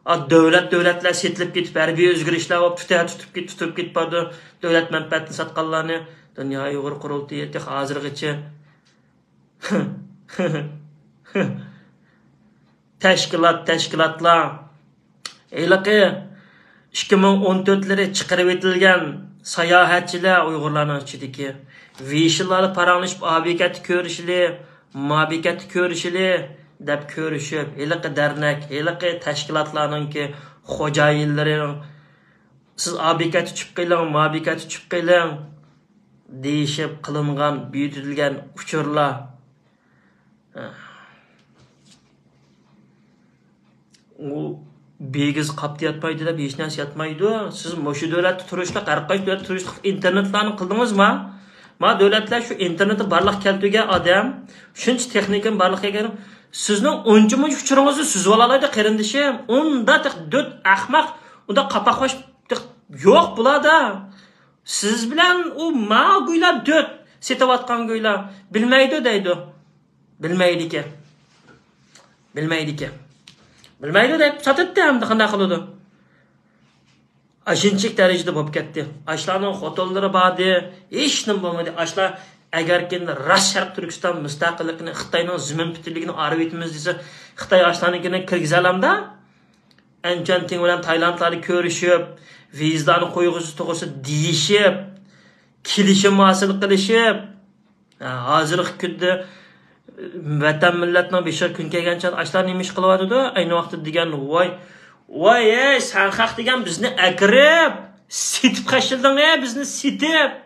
ئا، دۆلەت، دۆلەتلەر سېتىلىپ كېتىپ، ھەربىي ئۆزگىرىشلەر بولۇپ، تۇتۇپ، تۇتۇپ كېتىپ، تۇتۇپ كېتىپ بارىدۇ. دۆلەت مەنپەئەتىنى ساتقانلارنى دۇنيا ئۇيغۇر قۇرۇلتىيى تېخى ھازىرغىچە تەشكىلات، تەشكىلاتلار. ھېلىقى ئىككى مىڭ ئون تۆتلىرى چىقىرىۋېتىلگەن ساياھەتچىلەر ئۇيغۇرلارنىڭ ئىچىدىكى ۋېيشىنلاردا پاراڭلىشىپ، ئا بېكەتتە كۆرۈشىلى، ما بېكەتتە كۆرۈشىلى دەپ كۆرۈشۈپ، ھېلىقى دەرنەك، ھېلىقى تەشكىلاتلارنىڭكى خوجايىنلىرىنىڭ، سىز ئا بېكەتتە چۈشۈپ قېلىڭ، ما بېكەتتە چۈشۈپ قېلىڭ دېيىشىپ قىلىنغان، بېكىتىلگەن ئۇچۇرلار. ئۇ بىگىز قاپتا ياتمايدۇ دەپ ھېچ نەرسە ياتمايدۇ. سىز مۇشۇ دۆلەتتە تۇرۇشلۇق، ھەر قايسى دۆلەتتە تۇرۇشلۇق ئىنتېرنېتلارنى قىلدىڭىزما؟ ما دۆلەتلەر شۇ ئىنتېرنېتنى بارلىققا كەلتۈرگەن ئادەم، شۇنچە تېخنىكىنى بارلىققا كەلتۈرگەن، سىزنىڭ ئۇنچە مۇنچە ئۇچۇرىڭىزنى سۈزۈۋالالايدۇ، قېرىندىشىم. ئۇنداق تېخى دۆت ئەخمەق، ئۇنداق قاپاقباش تېخى يوق بۇلاردا. سىز بىلەن ئۇ ما گويلا دۆت سېتىۋاتقان گويلا بىلمەيدۇ دەيدۇ. بىلمەيدىكەن. بىلمەيدىكەن. بىلمەيدۇ دەپ ساتاتتى ھەمدە قانداق قىلىدۇ؟ ئاشۇنچىلىك دەرىجىدە بولۇپ كەتتى. ئاشۇلارنىڭ خوتۇنلىرى باردى. ھېچنېمە بولمىدى. ئاشۇلار ئەگەركى راست شەرقىي تۈركىستان مۇستەقىللىقىنى، خىتاينىڭ زېمىن پۈتۈنلۈكىنى ئايرىۋېتىمىز دېسە، خىتاي ئاشۇلارنىڭكىنى كىرگۈزەلەمدا؟ ئەنچۈەنتىڭ بىلەن تايلاندلاردا كۆرۈشۈپ، ۋىزىلارنى قويغۇزۇش توغرىسىدا دېيىشىپ، كېلىشىم ھاسىل قىلىشىپ، ھە، ھازىرقى كۈندە ۋەتەن مىللەتنىڭ بېشىغا كۈن كەلگەن چاغدا ئاشۇلار نېمە ئىش قىلىۋاتىدۇ؟ ئەينى ۋاقىتتا دېگەن، ۋاي، ۋاي، ئەي، سەن خەق دېگەن بىزنى ئەكىرىپ، سېتىپ خەشلىدىڭ، ئەي، بىزنى سېتىپ.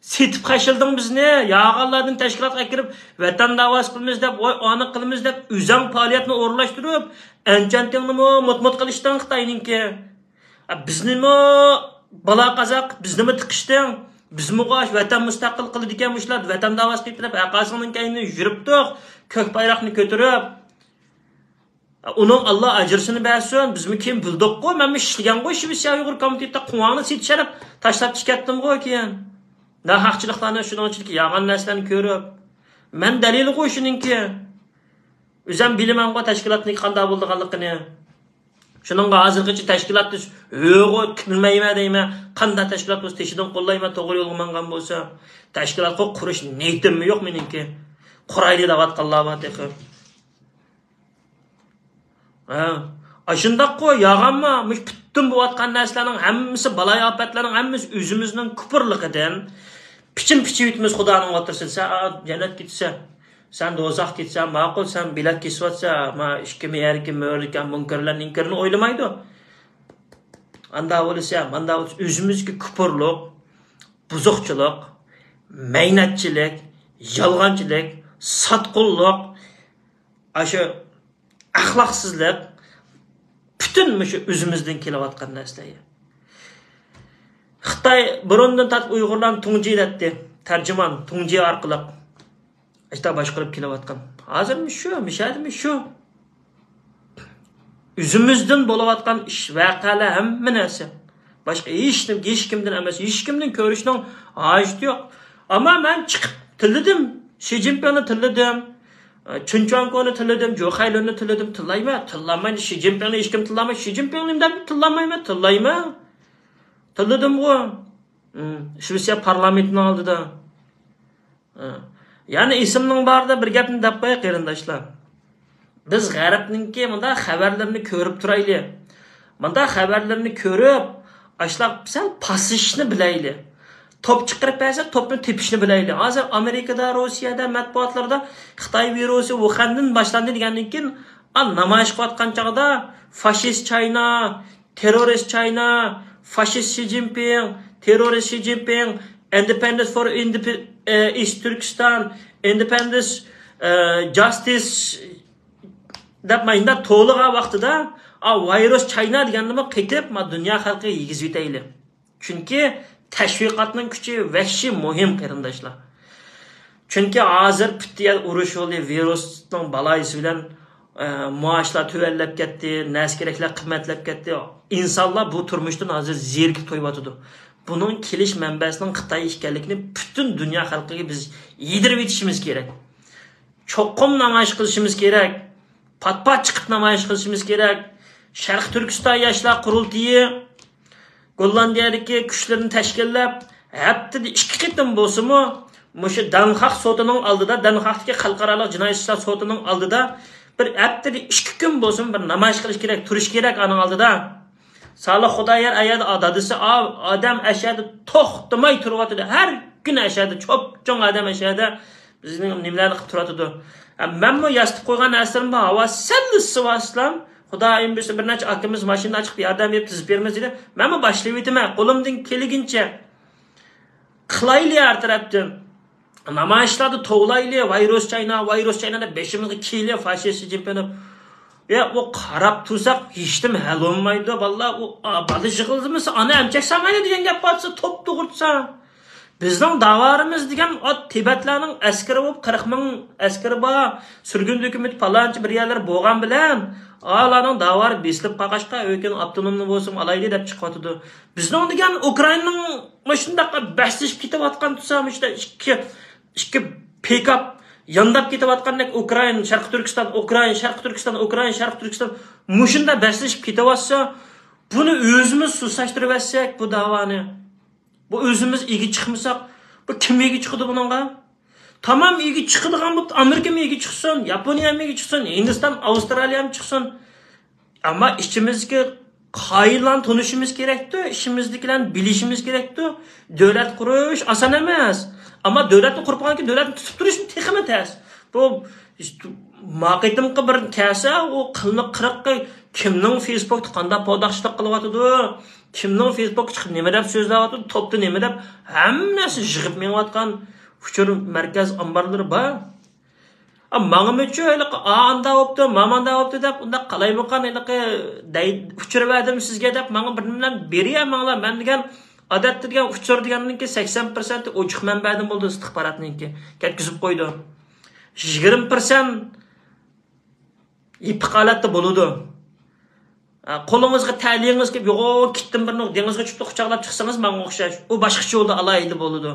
سېتىپ خەشلىدىڭ بىزنى، ياغانلاردىن تەشكىلاتقا كىرىپ، ۋەتەن داۋاسى قىلىمىز دەپ، ۋاي ئانا قىلىمىز دەپ، ئۆزەڭ پائالىيەتنى ئورۇنلاشتۇرۇپ، ئەنچۈەنتىڭنىمۇ مۇت-مۇت قىلىشتىڭ خىتاينىڭكى. بىزنىمۇ بالا قازاق، بىزنىمۇ تىقىشتىڭ. بىزمۇ غاش ۋەتەن مۇستەقىل قىلىدىكەن مۇشۇلار، ۋەتەن داۋاسى قىلىپ، ھەققاسىڭنىڭ كەينىدىن يۈرۈپتۇق، كۆك بايراقنى كۆتۈرۈپ. ئۇنىڭ ئاللا ئەجرىسىنى بەرسۇن، بىزمۇ كېيىن بىلدۇققۇ، مەنمۇ ئىشلىگەنغۇ شىۋېتسىيە ئۇيغۇر كومىتېتىدا، قۇۋاڭنى سېتىشەرەپ تاشلاپ چىقىۋەتتىمغۇ كېيىن. ناھەقچىلىقلارنى، شۇنىڭ ئىچىدىكى يالغان نەرسىلەرنى كۆرۈپ. مەن دەلىلىغۇ شۇنىڭكى. ئۆزۈم بىلىمەنغۇ تەشكىلاتنىڭ قانداق بولىدىغانلىقىنى. شۇنىڭغا ھازىرغىچە تەشكىلاتنى ھۆغۇ كىرمەيمەن دەيمەن. قانداق تەشكىلات بولسا تېشىدىن قوللايمەن، توغرا يولغا ماڭغان بولسا. تەشكىلاتقا قۇرۇش نىيىتىممۇ يوق مېنىڭكى. قۇرايلى دەۋاتقانلار بار تېخى. ھە، ئاشۇنداققۇ، ياغانما؟ مۇشۇ پۈت-، پۈتۈن بولۇۋاتقان نەرسىلەرنىڭ ھەممىسى، بالايىئاپەتلەرنىڭ ھەممىسى ئۆزىمىزنىڭ كۇپۇرلۇقىدىن. پىچىن پىچىۋېتىمىز خۇدانىڭ ئوتتۇرىسىدا. سەن، ئا، جەننەتكە كېتىسەن، سەن دوزاخقا كېتىسەن، ماقۇل، سەن بېلەت كېسىۋاتسا، ما ئىككى مەيەركى مۆرىكەن مۇنكەرلەر نىنكەرنى ئويلىمايدۇ. ئاندا بولسا، ماندا بولسا، ئۆزىمىزگە كۇپۇرلۇق، بۇزۇقچىلىق، مەينەتچىلىك، يالغانچىلىق، ساتقۇنلۇق، ئاشۇ ئەخلاقسىزلىق، پۈتۈن مۇشۇ ئۆزىمىزدىن كېلىۋاتقان نەرسىلەر. خىتاي بۇرۇندىن تارتىپ ئۇيغۇرلارنى تۇڭجى دەيتتى. تەرجىمان، تۇڭجى ئارقىلىق ئىشتا باشقۇرۇپ كېلىۋاتقان. ھازىرمۇ شۇ، مىشەدىمۇ شۇ. ئۆزىمىزدىن بولۇۋاتقان ئىش، ۋەقەلەر، ھەممە نەرسە. باشقا ھېچ، ھېچكىمدىن ئەمەس، ھېچكىمدىن كۆرۈشنىڭ ھاجىتى يوق. ئەمما مەن چىقىپ تىللىدىم. شى جىنپىڭنى تىللىدىم. چېن چۈەنگونى تىللىدىم، جۇ خەيلۈننى تىللىدىم، تىللايمەن، تىللانمايمەن، شى جىنپىڭنى ھېچكىم تىللانمايدۇ، شى جىنپىڭنى دەپ تىللانمايمەن، تىللايمەن. تىللىدىمغۇ. ھىم، شىۋېتسىيە پارلامېنتىنىڭ ئالدىدا. ھە. يەنە ئېسىمنىڭ بارىدا بىر گەپنى دەپ قوياي، قېرىنداشلار. بىز غەربنىڭكى مۇنداق خەۋەرلىرىنى كۆرۈپ تۇرايلى. مۇنداق خەۋەرلىرىنى كۆرۈپ، ئاشۇنداق سەل پاسىشىشنى بىلەيلى. توپ چىقىرىپ بەرسە، توپنى تېپىشنى بىلەيلى. ھازىر ئامېرىكىدا، روسىيەدە، مەتبۇئاتلاردا خىتاي ۋىرۇسى ۋۇخەندىن باشلاندى دېگەندىن كېيىن، ئا، نامايىش قىلىۋاتقان چاغدا فاشىست چاينا، تېررورىست چاينا، فاشىست شى جىنپىڭ، تېررورىست شى جىنپىڭ، Independence for Indep-، ئە، East Turkestan، Independence، ئە، Justice دەپ مايندا توۋلىغان ۋاقتىدا، ئا، ۋايرۇس چاينا دېگەننىمۇ قېتىپ، ما، دۇنيا خەلقىگە يېگۈزۈۋېتەيلى. چۈنكى تەشۋىقاتنىڭ كۈچى ۋەھشىي مۇھىم، قېرىنداشلار. چۈنكى ھازىر پۈتتى يەر ئۇرۇش بولدى، ۋىرۇسنىڭ بالايىسى بىلەن، ئە، مائاشلار تۆۋەنلەپ كەتتى، نەرسە كېرەكلەر قىممەتلەپ كەتتى. ئىنسانلار بۇ تۇرمۇشتىن ھازىر زېرىكىپ تويۇۋاتىدۇ. بۇنىڭ كېلىش مەنبەسىنىڭ خىتاي ئىكەنلىكىنى پۈتۈن دۇنيا خەلقىگە بىز يېدىرىۋېتىشىمىز كېرەك. چوقۇم نامايىش قىلىشىمىز كېرەك. پات-پات چىقىپ نامايىش قىلىشىمىز كېرەك. شەرقىي تۈركىستان ياشلار قۇرۇلتىيى گوللاندىيەدىكى كۈچلىرىنى تەشكىللەپ، ھەپتىدە ئىككى قېتىم بولسىمۇ، مۇشۇ دەنخاق سوتىنىڭ ئالدىدا، دەنخاقتىكى خەلقئارالىق جىنايى ئىشلار سوتىنىڭ ئالدىدا بىر ھەپتىدە ئىككى كۈن بولسىمۇ بىر نامايىش قىلىش كېرەك، تۇرۇش كېرەك ئانىڭ ئالدىدا. سالىھ خۇدايار ئەيەردە دادىسى ئا-، ئادەم ئەشەدە توختىماي تۇرۇۋاتىدۇ. ھەر كۈنى ئەشەدە، چوپچوڭ ئادەم ئەشەدە بىزنىڭ نېمىلەرنى قىلىپ تۇراتىدۇ. ھە، مەنمۇ ياسىتىپ قويغان نەرسىلىرىم بار. ھاۋا سەل ئىسسىۋالسىلام، خۇدايىم بۇيرۇسا بىر نەچچە ئاكىمىز ماشىنا ئاچىقىپ ياردەم بېرىپ تىزىپ بېرىمىز دېدى. مەنمۇ باشلىۋېتىمەن. قولۇمدىن كېلىگىنچە قىلايلى ھەر تەرەپتىن. نامايىشلاردا توۋلايلى، ۋايرۇس چاينا، ۋايرۇس چاينا دەپ بېشىمىزغا كىيىلى، فاشىست شى جىنپىڭ دەپ. يا، ئۇ قاراپ تۇرساق ھېچنېمە ھەل بولمايدۇ، بالىلار. ئۇ، ئا، بالا يىغلىمىسا، ئانا ئەمچەك سالمايدۇ دېگەن گەپ بار، توپ توغرىتسا. بىزنىڭ داۋارىمىز دېگەن ئات تىبەتلەرنىڭ ئەسكىرى بولۇپ، قىرىق مىڭ ئەسكىرى بار، سۈرگۈندە ھۆكۈمىتى پالانچى بىر يەرلەر بولغان بىلەن، ئالارنىڭ داۋارى بېسىلىپ قالغاچقا، ئۆكۈن ئاپتونومنى بولسىمۇ ئالايلى دەپ چىقىۋاتىدۇ. بىزنىڭ دېگەن ئۇكرائىنانىڭ مۇشۇنداق بەسلىشىپ كېتىۋاتقان تۇرسا، مۇشۇنداق ئىككى، ئىككى پىكاپ يانداپ كېتىۋاتقاندەك ئۇكرائىنا، شەرقىي تۈركىستان، ئۇكرائىنا، شەرقىي تۈركىستان، ئۇكرائىنا، شەرقىي تۈركىستان مۇشۇنداق بەسلىشىپ كېتىۋاتسا، بۇنى ئۆزىمىز سۇسلاشتۇرۇۋەتسەك بۇ داۋانى، بۇ ئۆزىمىز ئىگە چىقمىساق، بۇ كىم ئىگە چىقىدۇ بۇنىڭغا؟ تامام ئىگە چىقىدىغان بولۇپتۇ، ئامېرىكىمۇ ئىگە چىقسۇن، ياپونىيەمۇ ئىگە چىقسۇن، ھىندىستان، ئاۋسترالىيەمۇ چىقسۇن. ئەمما ئىچىمىزدىكى قائىللارنى تونۇشىمىز كېرەكتۇ، ئىچىمىزدىكىلەرنى بىلىشىمىز كېرەكتۇ. دۆلەت قۇرۇش ئاسان ئەمەس. ئەمما دۆلەتنى قۇرۇپ بولغاندىن كېيىن دۆلەتنى تۇتۇپ تۇرۇشمۇ تېخىمۇ تەس. بۇ ما قېتىمقى بىر كەلسە، ئۇ قىلنى قىرىققا كىمنىڭ فېيسبۇكتا قانداق پوداقچىلىق قىلىۋاتىدۇ، كىمنىڭ فېيسبۇكقا چىقىپ نېمە دەپ سۆزلەۋاتىدۇ، توپتا نېمە دەپ، ھەممە نەرسە يىغىپ مېڭىۋاتقان ئۇچۇر مەركەز ئامبارلىرى بار. ئا، ماڭىمۇچۇ ھېلىقى ئا ئاندا بوپتۇ، ماما ئاندا بوپتۇ دەپ، ئۇنداق قالايمىقان ھېلىقى دەي-، ئۇچۇر بەردىم سىزگە دەپ، ماڭا بىر نېمىلەرنى بېرىۋەرمەڭلار. مەن دېگەن ئادەتتە دېگەن ئۇچۇر دېگەننىڭكى سەكسەن پىرسەنتى ئوچۇق مەنبەدىن بولىدۇ، ئىستىخباراتنىڭكى. كەتكۈزۈپ قويىدۇ. يىگىرمە پىرسەنت يېپىق ھالەتتە بولىدۇ. ئا، قولىڭىزغا تەلىيىڭىز كېلىپ، يوغان كىتتىن بىرنى دېڭىزغا چۈشۈپ قۇچاقلاپ چىقسىڭىز، ماڭا ئوخشاش. ئۇ باشقىچە يولدا ئالاھىدە بولىدۇ.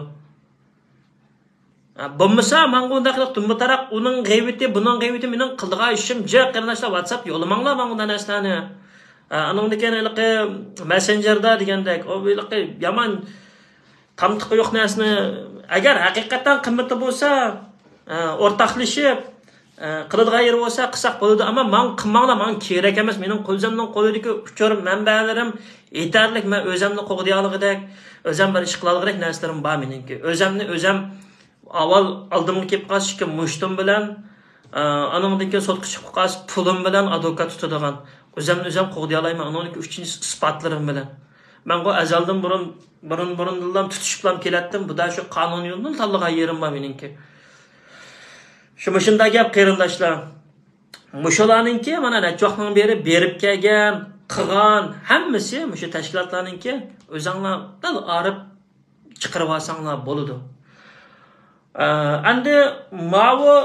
ھە، بولمىسا، ماڭا ئۇنداق قىلىپ دۈمبىتاراق، ئۇنىڭ غەيۋىتى، بۇنىڭ غەيۋىتى، مېنىڭ قىلىدىغان ئىشىم جىق، قېرىنداشلار، ۋاتساپ يوللىماڭلار ماڭا ئۇنداق نەرسىلەرنى. ھە، ئانىڭدىن كېيىن ھېلىقى مەسسېنجېردا دېگەندەك، ئۇ ھېلىقى يامان تامتىقى يوق نەرسىنى، ئەگەر ھەقىقەتەن قىممىتى بولسا، ھە، ئورتاقلىشىپ، ئە، قىلىدىغان يېرى بولسا قىلساق بولىدۇ، ئەمما ماڭا قىلماڭلار، ماڭا كېرەك ئەمەس. مېنىڭ ئۆزۈمنىڭ قولىدىكى ئۇچۇر مەنبەلىرىم يېتەرلىك، مەن ئۆزۈمنى قوغدىيالىغۇدەك، ئۆزۈم بىر ئىش قىلالىغۇدەك نەرسىلىرىم بار مېنىڭكى. ئۆزۈمنى ئۆزۈم ئاۋۋال ئالدىمغا كېلىپ قالسا ئىككى مۇشتۇم بىلەن، ئە، ئانىڭدىن كېيىن سوتقا چىقىپ قالسا پۇلۇم بىلەن ئادۋوكات تۇتىدىغان. ئۆزۈمنى ئۆزۈم قوغدىيالايمەن، ئۇنىڭدىكى ئۈچىنچى ئىسپاتلىرىم بىلەن. مەنغۇ ئەزەلدىن بۇرۇن، بۇرۇن، بۇرۇندىنلا تۇتۇشۇپلا كېلەتتىم. بۇدا شۇ قانۇن يولىدىن تاللىغان يېرىم بار مېنىڭكى. شۇ مۇشۇنداق گەپ، قېرىنداشلار. مۇشۇلارنىڭكى مانا نەچچە ۋاقىتنىڭ بېرى بېرىپ كەلگەن، قىلغان ھەممىسى مۇشۇ تەشكىلاتلارنىڭكى. ئۆزۈڭلار دەل ئارىپ چىقىرىۋالساڭلار بولىدۇ. ئە، ئەمدى ماۋۇ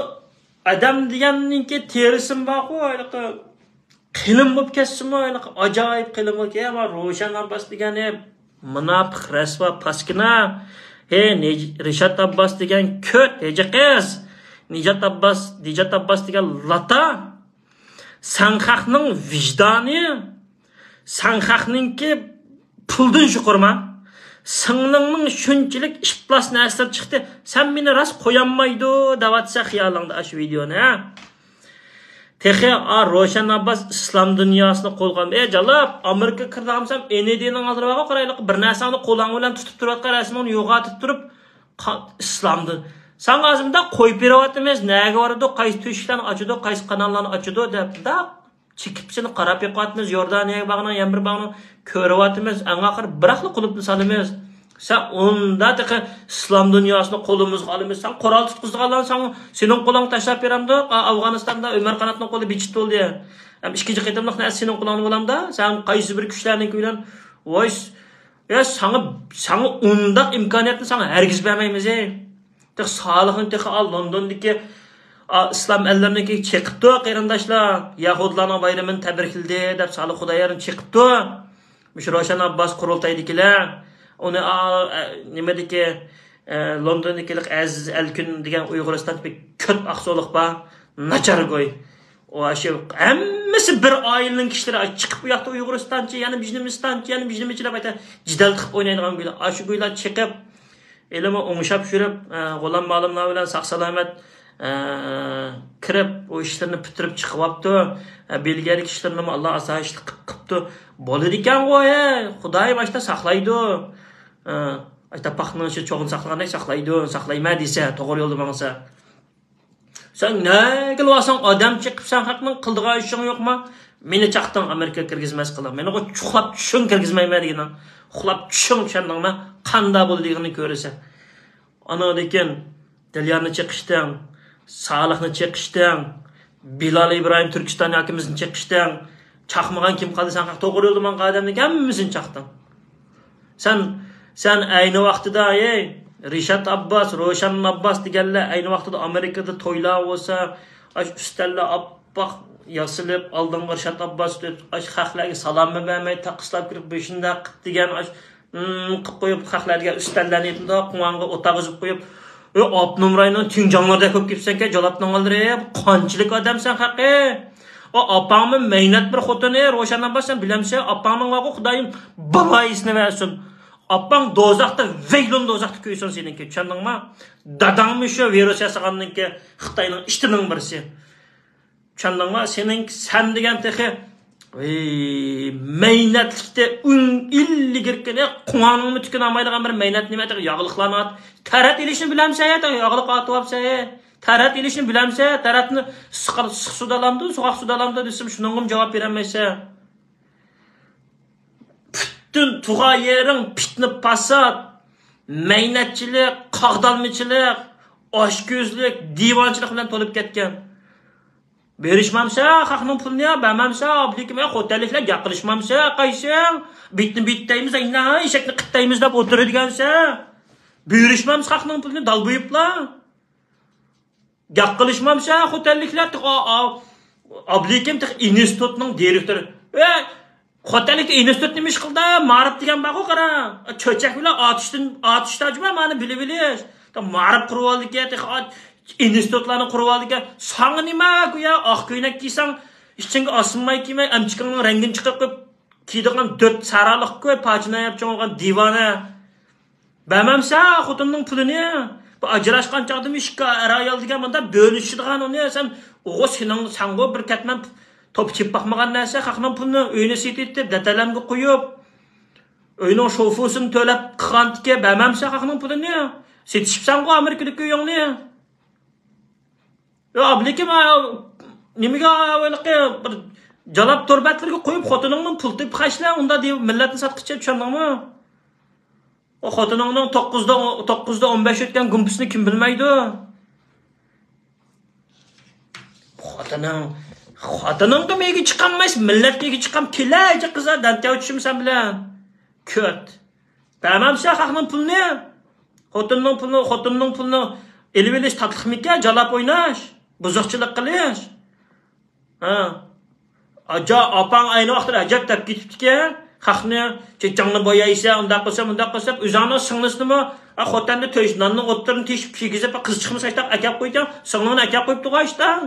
ئادەم دېگەننىڭكى تېرىسىمۇ بارغۇ، ھېلىقى قېلىن بولۇپ كەتسىمۇ، ھېلىقى ئاجايىپ قېلىن بولۇپ كەتسە، روشەن ئابباس دېگەن، ھە، مۇناپىق، رەسۋا، پاسكىنا، ھە، نىج-، رىشات ئابباس دېگەن كۆت، ھېجە قىز، نىجات ئابباس، نىجات ئابباس دېگەن لاتا. سەن خەقنىڭ ۋىجدانى، سەن خەقنىڭكى پۇلدىن چوقۇرما. سىڭلىڭنىڭ شۇنچىلىك ئىپلاس نەرسىلەر چىقتى. سەن مېنى راست قويالمايدۇ دەۋاتسا خىيالىڭدا ئاشۇ ۋىدېونى، ھە؟ تېخى، ئا، روشەن ئابباس ئىسلام دۇنياسىنى قولغا ئالدى. ئەي، جالاپ، ئامېرىكا كىردى دېسەم، ئېن ئېي دىنىڭ ئالدىدا بارغۇ، قارايلىق، بىر نەرسەڭنى قولۇڭ بىلەن تۇتۇپ تۇرۇۋاتقان رەسىمىڭنى يوغىنىتىپ تۇرۇپ، قا-، ئىسلامدىن. ساڭا ھازىر مۇنداق قويۇپ بېرىۋاتىمىز، نەگە بارىدۇ، قايسى تۆشۈكلەرنى ئاچىدۇ، قايسى قاناللارنى ئاچىدۇ دەپ، مۇنداق چېكىپ سېنى قاراپ بېقىۋاتىمىز، يوردانىيەگە بارغىنىڭ، يەنە بىر بارغىنىڭ كۆرۈۋاتىمىز، ئەڭ ئاخىرى بىراقلا قۇلۇپنى سالىمىز. سەن ئۇندا تېخى ئىسلام دۇنياسىنى قولىمىزغا ئالىمىز. سەن قورال تۇتقۇزىدىغانلارنى سەن سېنىڭ قولۇڭغا تاشلاپ بېرەمدۇ؟ ئا-، ئافغانىستاندا ئۆمەر قاناتنىڭ قولى بىچىت بولدى. ھەم ئىككىنچى قېتىملىق نەرسە سېنىڭ قولۇڭدا بولامدا؟ سەن قايسى بىر كۈچلەرنىڭكى بىلەن؟ ۋاي، يا ساڭا، ساڭا ئۇنداق ئىمكانىيەتنى ساڭا ھەرگىز بەرمەيمىز، ئەي. تېخى سالىھنى تېخى، ئا، لوندوندىكى، ئا، ئىسلام ئەللىرىنىڭكى چېقىپتۇ، قېرىنداشلار. يەھۇدىيلارنىڭ بايرىمىنى تەبرىكلىدى دەپ سالىھ خۇدايارنى چېقىپتۇ. مۇشۇ روشەن ئابباس قۇرۇلتايدىكىلەر. ئۇنى، ئا، ئە، نېمىدىكى، ئە، لوندوندىكى ئەزىز ئەلكۈن دېگەن ئۇيغۇرىستاندا بىر كۆت ئاقسۇلۇق بار. ناچارگوي. ئۇ ئاشۇ ھەممىسى بىر ئائىلىنىڭ كىشىلىرى، ئاي، چىقىپ ئۇ ياقتا ئۇيغۇرىستانچە، يەنە بىزنىمىستانچە، يەنە بىزنىمىچە دەپ ئايتا، جېدەل قىلىپ ئوينايدىغان گۇيلار. ئاشۇ گۇيلار چىقىپ، ھېلىمۇ ئوڭشاپ يۈرۈپ، ئە، غۇلام مالىم بىلەن ساق سالامەت، ئە، كىرىپ، ئۇ ئىشلىرىنى پۈتتۈرۈپ چىقىۋاپتۇ. ئە، بېلگىيەدىكى ئىشلىرىنىمۇ ئاللا ئاسايىشلىق قىپ-، قىپتۇ. بولىدىكەنغۇ، ھەي، خۇدايىم ئاشتا ساقلايدۇ. ئە، ئاشتا پاختىنىڭ ئىچىدە چوغىنى ساقلىغاندەك ساقلايدۇ، ساقلايمەن دېسە، توغرا يولدا ماڭسا. سەن نەگىلا بارساڭ ئادەم چېقىپسەن، خەقنىڭ قىلىدىغان ئىشىڭ يوقما؟ مېنى چاقتىڭ ئامېرىكىغا كىرگۈزمەس قىلىڭ. مېنى چۇخلاپ چۈشۈڭ كىرگۈزمەيمەن دېگىنىڭ. ئۇخلاپ چۈشۈڭ، چۈشەندىڭمۇ؟ قاندا بولىدىغىنىنى كۆرىسەن. ئانىڭدىن كېيىن دىليارنى چېقىشتىڭ، سالىھنى چېقىشتىڭ، بىلال ئىبراھىم تۈركىستان ئاكىمىزنى چېقىشتىڭ. چاقمىغان كىم قالدى؟ سەن خەق توغرا يولدا ماڭغان ئادەمنىڭ ھەممىسىنى چاقتىڭ. سەن، سەن ئەينى ۋاقتىدا، ئەي، رىشات ئابباس، روشەن ئابباس دېگەنلەر ئەينى ۋاقتىدا ئامېرىكىدا تويلار بولسا، ئاشۇ ئۈستەللەر ئاپئاق ياسىلىپ، ئالدىڭغا رىشات ئابباس تۇتۇپ، ئاشۇ خەقلەرگە سالاممۇ بەرمەي، تاقىسلاپ كىرىپ، بېشىنى قىپ دېگەن، ئاشۇ، ھىم، قىپ قويۇپ، خەقلەرگە ئۈستەللەرنى يېپىدۇ، قۇڭغانغا ئوتاق ئۈزۈپ قويۇپ، ئۆ، ئاپتونوم رايوننىڭ تۇڭگاڭلىرىدەك بولۇپ كېتىپسەنكەن، جالاپنىڭ ئالدىرى، قانچىلىك ئادەمسەن خەقى؟ ئا، ئاپاڭمۇ مەينەت بىر خوتۇنى، روشەن ئابباس، سەن بىلەمسەن؟ ئاپاڭنىڭ بارغۇ، خۇدايىم بالايىسىنى بەرسۇن. ئاپاڭ دوزاختا، ۋەيلۇن دوزاختا كۆيسۇن سېنىڭكى، چۈشەندىڭما؟ داداڭمۇ شۇ ۋىرۇس ياسىغاننىڭكى، خىتاينىڭ ئىتىنىڭ بىرسى. چۈشەندىڭما؟ سېنىڭ، سەن دېگەن تېخى، ۋىي، مەينەتلىكتە ئۈن ئىلگىرىكىنى، قۇڭانىڭمۇ تۈكىنى ئالمايدىغان بىر مەينەت نېمە؟ تېخى ياغلىقلارنى ئات-، تەرەت ئېلىشنى بىلەمسەن؟ تېخى ياغلىق ئاتىۋاپسەن. تەرەت ئېلىشنى بىلەمسەن؟ تەرەتنى ئىسسىق، ئىسسىق سۇدا ئالامدۇ، سوغۇق سۇدا ئالامدۇ دېسەم، شۇنىڭغىمۇ جاۋاب بېرەلمەيسەن. پۈتۈن تۇغان يېرىڭ پىتنە پاسات، مەينەتچىلىك، قاغدالمىچىلىق، ئاچكۆزلۈك، دىۋانىچىلىق بىلەن تولۇپ كەتكەن. بېرىشمەمسە خەقنىڭ پۇلىنى، بەرمەمسە ئابلىكىم، خوتەنلىكلەر گەپ قىلىشمامسە، قايسىڭ؟ بىتنى بىت دەيمىز، ئەينە ئېشەكنى قىت دەيمىز دەپ ئولتۇرىدىكەنسە. بېرىشمامسە خەقنىڭ پۇلىنى، دالبۇيۇپلار. گەپ قىلىشمامسە خوتەنلىكلەر، تېخى ئا-، ئا-، ئابلىكىم تېخى ئىنستىتۇتنىڭ دىرېكتورى. ئە، خوتەنلىكتە ئىنستىتۇت نېمە ئىش قىلدى؟ مائارىپ دېگەن بارغۇ، قارا. چۆچەك بىلەن ئاتۇشتىن، ئاتۇشتا جۇما مانا بىلىۋېلىش. مائارىپ قۇرۇۋالدىكەن، تېخى ئات-، ئىنستىتۇتلارنى قۇرۇۋالدىكەن. ساڭا نېمە، گويا ئاق كۆينەك كىيسەڭ، ئىچىڭگە ئاسمىماي كىيمەي، ئەمچىكىڭنىڭ رەڭگىنى چىقىرىپ قويۇپ، كىيىدىغان دۆت سارالىق كۆي، پاچىنى يەپ چوڭ بولغان دىۋانە. بەرمەمسە خوتۇننىڭ پۇلىنى. بۇ ئاجراشقان چاغدىمۇ ئىككى ئەر ئايال دېگەن مۇنداق بۆلۈشىدىغان ئۇنى. سەن ئوغۇ سېنىڭ، سەنغۇ بىر كەتمەن توپا چېپىپ باقمىغان نەرسە، خەقنىڭ پۇلىنى ئۆينى سېتىۋېتىپ، دەتەلەمگە قويۇپ، ئۆينىڭ شوفېرىنى تۆلەپ قىلغانتىكى، بەرمەمسەن خەقنىڭ پۇلىنى. سېتىشىپسەنغۇ ئامېرىكىدىكى ئۆيۈڭنى. يا، ئابلىكىم، ئا، نېمىگە، ھېلىقى بىر جالاپ تور بەتلىرىگە قويۇپ، خوتۇنۇڭنىڭ پۇل تېپىپ خەجلە، ئۇندا دېيىپ مىللەتنى ساتقىچە، چۈشەندىڭمۇ؟ ئۇ خوتۇنۇڭنىڭ توققۇزدا، توققۇزدا ئون بەش ئۆتكەن گۇمپىسىنى كىم بىلمەيدۇ؟ خوتۇنۇڭ، خوتۇنۇڭغا مېگە چىقالمايسەن، مىللەتكە ئىگە چىقام، كېلەيچە قىزا، دەنتەۋ چۈشۈم سەن بىلەن. كۆت. بەرمەمسەن خەقنىڭ پۇلىنى. خوتۇننىڭ پۇلىنى، خوتۇننىڭ پۇلىنى ئېلىۋېلىش تاتلىقمىكەن، جالاپ ئويناش، بۇزۇقچىلىق قىلىش. ھە. ئاجا، ئاپاڭ ئەينى ۋاقىتتا ئەجەب دەپ كېتىپتىكەن. خەقنى، چېچىڭنى بويايسەن، ئۇنداق قىلسا، مۇنداق قىلسا، ئۆزۈڭنىڭ سىڭلىسىنىمۇ، ئا، خوتەندە تۆش ناننىڭ ئوتتۇرىنى تېشىپ، كىيگۈزۈپ، قىز چىقمىسا، ئاشتاق ئەكەپ قويدۇڭ. سىڭلىڭنى ئەكەپ قويۇپتىغۇ ئاشتاق.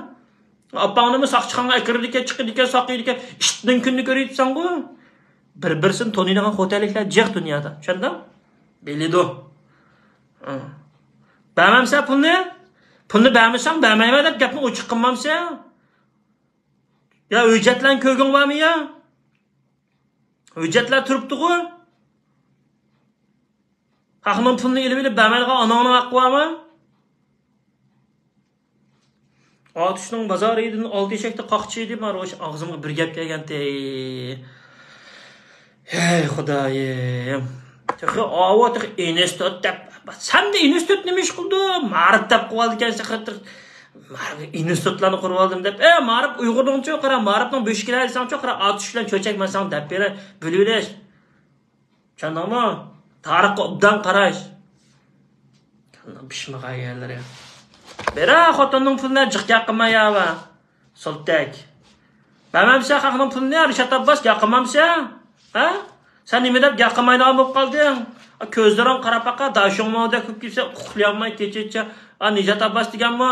ئاپاڭنىمۇ ساقچىخانىغا ئەكىرىدىكەن، چىقىدىكەن، ساقىيدىكەن، ئىتنىڭ كۈنىنى كۆرۈۋېتىپسەنغۇ. بىر-بىرسىنى تونۇيدىغان خوتەنلىكلەر جىق دۇنيادا. چۈشەندىڭ؟ بىلىدۇ. ھە. بەرمەمسەن پۇلنى؟ پۇلنى بەرمىسەڭ، بەرمەيمەن دەپ گەپنى ئوچۇق قىلمامسەن؟ يا ھۆججەتلەرنى كۆرگۈڭ بارمۇ يا؟ ھۆججەتلەر تۇرۇپتىغۇ. خەقنىڭ پۇلىنى ئېلىۋېلىپ بەرمەيدىغان ئاناڭنىڭ ھەققى بارمۇ؟ ئاتۇشنىڭ بازارىدىن ئالتە ئېشەكتە قاقچى ئىدى، مانا ئاشۇ ئاغزىمغا بىر گەپ كەلگەنتى. ھەي خۇدايىم. تېخى ئاۋۇ تېخى ئىنستىتۇت دەپ، سەندە ئىنستىتۇت نېمە ئىش قىلىدۇ؟ مائارىپ دەپ قويۇۋالىدىكەنسەن خېتىر. مائارىپ، ئىنستىتۇتلارنى قۇرۇۋالدىم دەپ. ئە، مائارىپ ئۇيغۇرنىڭچۇ، قارا، مائارىپنىڭ بۆشۈكىلەر دېسەڭچۇ، قارا، ئاتۇش بىلەن چۆچەك مەن ساڭا دەپ بېرەي، بىلىۋېلىش. چۈشەندىڭمۇ؟ تارىخقا ئوبدان قاراش. پىشمىغان يەرلىرى. بىرەر خوتۇننىڭ پۇلىنى جىق گەپ قىلماي يا ۋە. سولتەك. بەرمەمسەن خەقنىڭ پۇلىنى، رىشات ئابباس، گەپ قىلمامسەن؟ ھە؟ سەن نېمە دەپ گەپ قىلمايدىغان بولۇپ قالدىڭ؟ كۆزلىرىڭ قاراپ باقا، داشۇڭمۇ دەپ كۆپ كېسە ئۇخلىيالماي كېچىچە. ئا، نىجات ئابباس دېگەنمۇ؟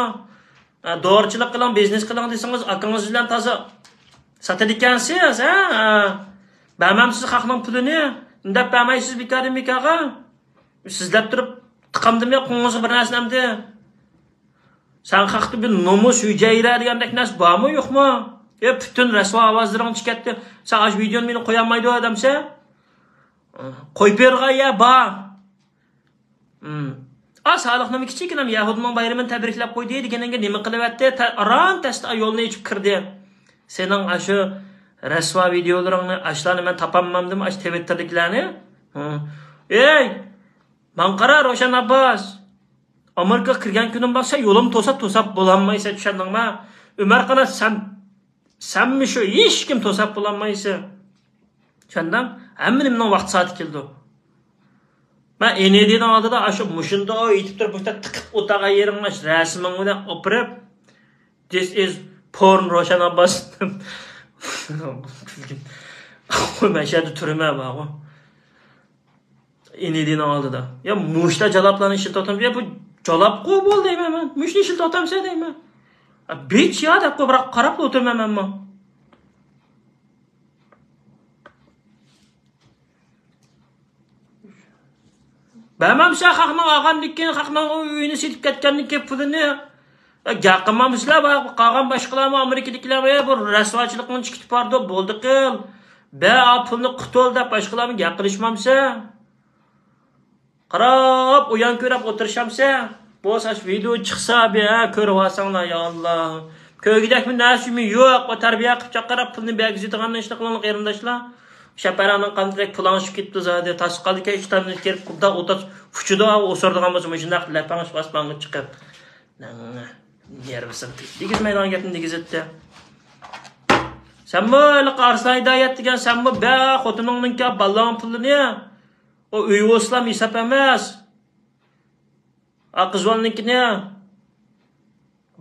ھە، دورىچىلىق قىلىڭ، بىزنېس قىلىڭ دېسىڭىز، ئاكىڭىز بىلەن تازا ساتىدىكەنسىز، ھە؟ ھە. بەرمەمسىز خەقنىڭ پۇلىنى، دەپ بەرمەيسىز بىكاردىن بىكارغا. سىزلەپ تۇرۇپ، تىقامدىمۇ يوق قولىڭىزغا بىر نەرسىنى ئەمدى. سەن خەقتە بىر نومۇس ھۈجەيرە دېگەندەك نەرسە بارمۇ يوقمۇ؟ ئە، پۈتۈن رەسۋا ئاۋازلىرىڭ چىقىپ كەتتى. سەن ئاشۇ ۋىدېونى مېنى قويالمايدۇ دەمسەن؟ قويۇپ بېرىدىغان يەر بار. ھىم. ئا، سالىھنىڭ كىچىككىنە يەھۇدىنىڭ بايرىمىنى تەبرىكلەپ قويدى دېگىنىڭگە نېمە قىلىۋەتتى؟ تە-، ئاران تەستە يولنى ئېچىپ كىردى. سېنىڭ ئاشۇ رەسۋا ۋىدېئولىرىڭنى، ئاشۇلارنى مەن تاپالمامدىم، ئاشۇ تىۋىتتېردىكىلەرنى. ھە. ئەي، ماڭا قارا، روشەن ئابباس. ئامېرىكىغا كىرگەن كۈنۈم بار، سەن يولۇمنى توساپ، توساپ بولالمايسەن، چۈشەندىڭما؟ ئۆمەر قانات، سەن، سەنمۇ شۇ، ھېچكىم توساپ بولالمايسەن. چۈشەندىڭ؟ ھەممە نېمىنىڭ ۋاقتى سائىتى كېلىدۇ. مەن ئېنىدىنىڭ ئالدىدا ئاشۇ مۇشۇنداق ئېيتىپ تۇرۇپ، مۇشۇنداق تىقىپ ئولتۇرغان يېرىڭنى ئاشۇ رەسىمىڭ بىلەن ئوپىرىپ، This is porn روشەن ئابباس. مەن شۇ يەردە تۇرىمەن بارغۇ. ئېنىدىنىڭ ئالدىدا. يا مۇشتا جالاپلارنى ئىشلىتىۋاتامسەن؟ يا بۇ جالاپقۇ بول دەيمەن مەن. مۇشۇنى ئىشلىتىۋاتامسەن دەيمەن. بىچ يا دەپ قوي، بىراق قاراپلا ئولتۇرىمەن مەنمۇ. بەرمەمسەن خەقنىڭ ئالغاندىن كېيىن، خەقنىڭ ئۇ ئۆيىنى سېتىپ كەتكەندىن كېيىن پۇلىنى. گەپ قىلمامسىلەر، قالغان باشقىلارمۇ ئامېرىكىدىكىلەر، بۇ رەسۋاچىلىقنى چىقىتىپ بارىدۇ، بولدى قىل. بە، پۇلنى قۇتۇل دەپ باشقىلارمۇ گەپ قىلىشمامسەن؟ قاراپ، ئويان كۆرەپ ئولتۇرۇشامسەن؟ بولسا شۇ ۋىدېو چىقسا، بىر، ھە، كۆرۈۋالساڭلار، يا ئاللا. كۆرگۈدەكمۇ نەرسىمۇ يوق، ئۇ تەربىيە قىلىپ چاقىراپ، پۇلنى بەرگۈزىدىغان ئىشنى قىلىڭلار، قېرىنداشلار. شەپەرەنىڭ قانىتىدەك پۇلاڭشىپ كېتىپتۇ زادى. تاس قالدىكەن، ئىشتاننى كىرىپ، قۇمدا ئولتۇرۇپ، ئۇچىدۇ، ئۇ سورىدىغان بولسا، مۇشۇنداق لەپەڭ ئىش باسماڭغا چىقىپ. نېرۋىسىنى دېگۈزمەيدىغان گەپنى دېگۈزەتتى. سەنمۇ ھېلىقى ئارسلان ھىدايەت دېگەن، سەنمۇ بە خوتۇنۇڭنىڭكى بالىلارنىڭ پۇلىنى. ئۇ ئۆي بولسىلا ھېساب ئەمەس. ئا، قىز بالىنىڭكىنى.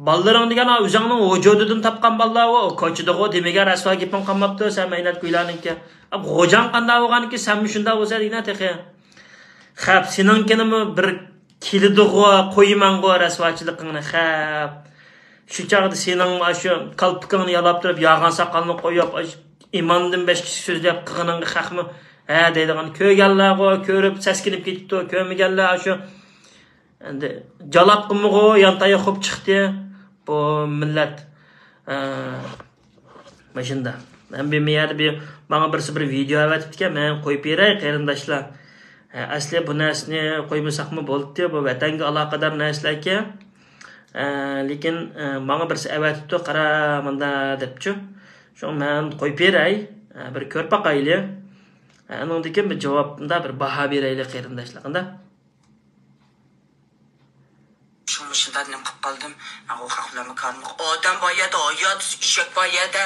بالىلىرىڭ دېگەن ئا، ئۆزۈڭنىڭ ۋۇجۇدىدىن تاپقان بالىلار ئۇ. كوچىدىغۇ دېمىگەن رەسۋا گېپىڭ قالماپتۇ، سەن مەينەت گۇيلارنىڭكى. ئا، غوجاڭ قانداق بولغانىكى، سەنمۇ شۇنداق بولسا دېگىنە تېخى. خەپ، سېنىڭكىنىمۇ بىر كېلىدىغۇ، قويىمەنغۇ رەسۋاچىلىقىڭنى، خەپ. شۇ چاغدا سېنىڭ ئاشۇ كالپۇكۇڭنى يالاپ تۇرۇپ، ياغان ساقالنى قويۇپ، ئاش-، ئىماندىن بەش كىشى سۆزلەپ قىلغىنىڭغا خەقمۇ ھە دەيدىغان. كۆرگەنلەرغۇ كۆرۈپ سەسكىنىپ كېتىپتۇ، كۆرمىگەنلەر ئاشۇ ئەمدى جالاپ قىلمىغۇ يانتاياق قوپ چىقتى بۇ مىللەت. ئە، ماشىنىدا. مەن بىر يەردە بىر، ماڭا بىرسى بىر ۋىدېئو ئەۋەتىپتىكەن، مەن قويۇپ بېرەي، قېرىنداشلار. ئە، ئەسلى بۇ نەرسىنى قويمىساقمۇ بولاتتى، بۇ ۋەتەنگە ئالاقىدار نەرسىلەركەن. ئە، لېكىن، ئە، ماڭا بىرسى ئەۋەتىپتۇ، قارا مۇندا دەپچۇ. شۇڭا مەن قويۇپ بېرەي، ئە، بىر كۆرۈپ باقايلى. ئە، ئۇنىڭدىن كېيىن بىر جاۋاب، مۇندا بىر باھا بېرەيلى، قېرىنداشلار، قانداق؟ شۇڭا مۇشۇنداق نېمە قىلىپ قالدىم؟ مەن ئۇ خەق بىلەنمۇ كارىم يوق. ئادەم بار يەردە، ھايات، ئېشەك بار يەردە.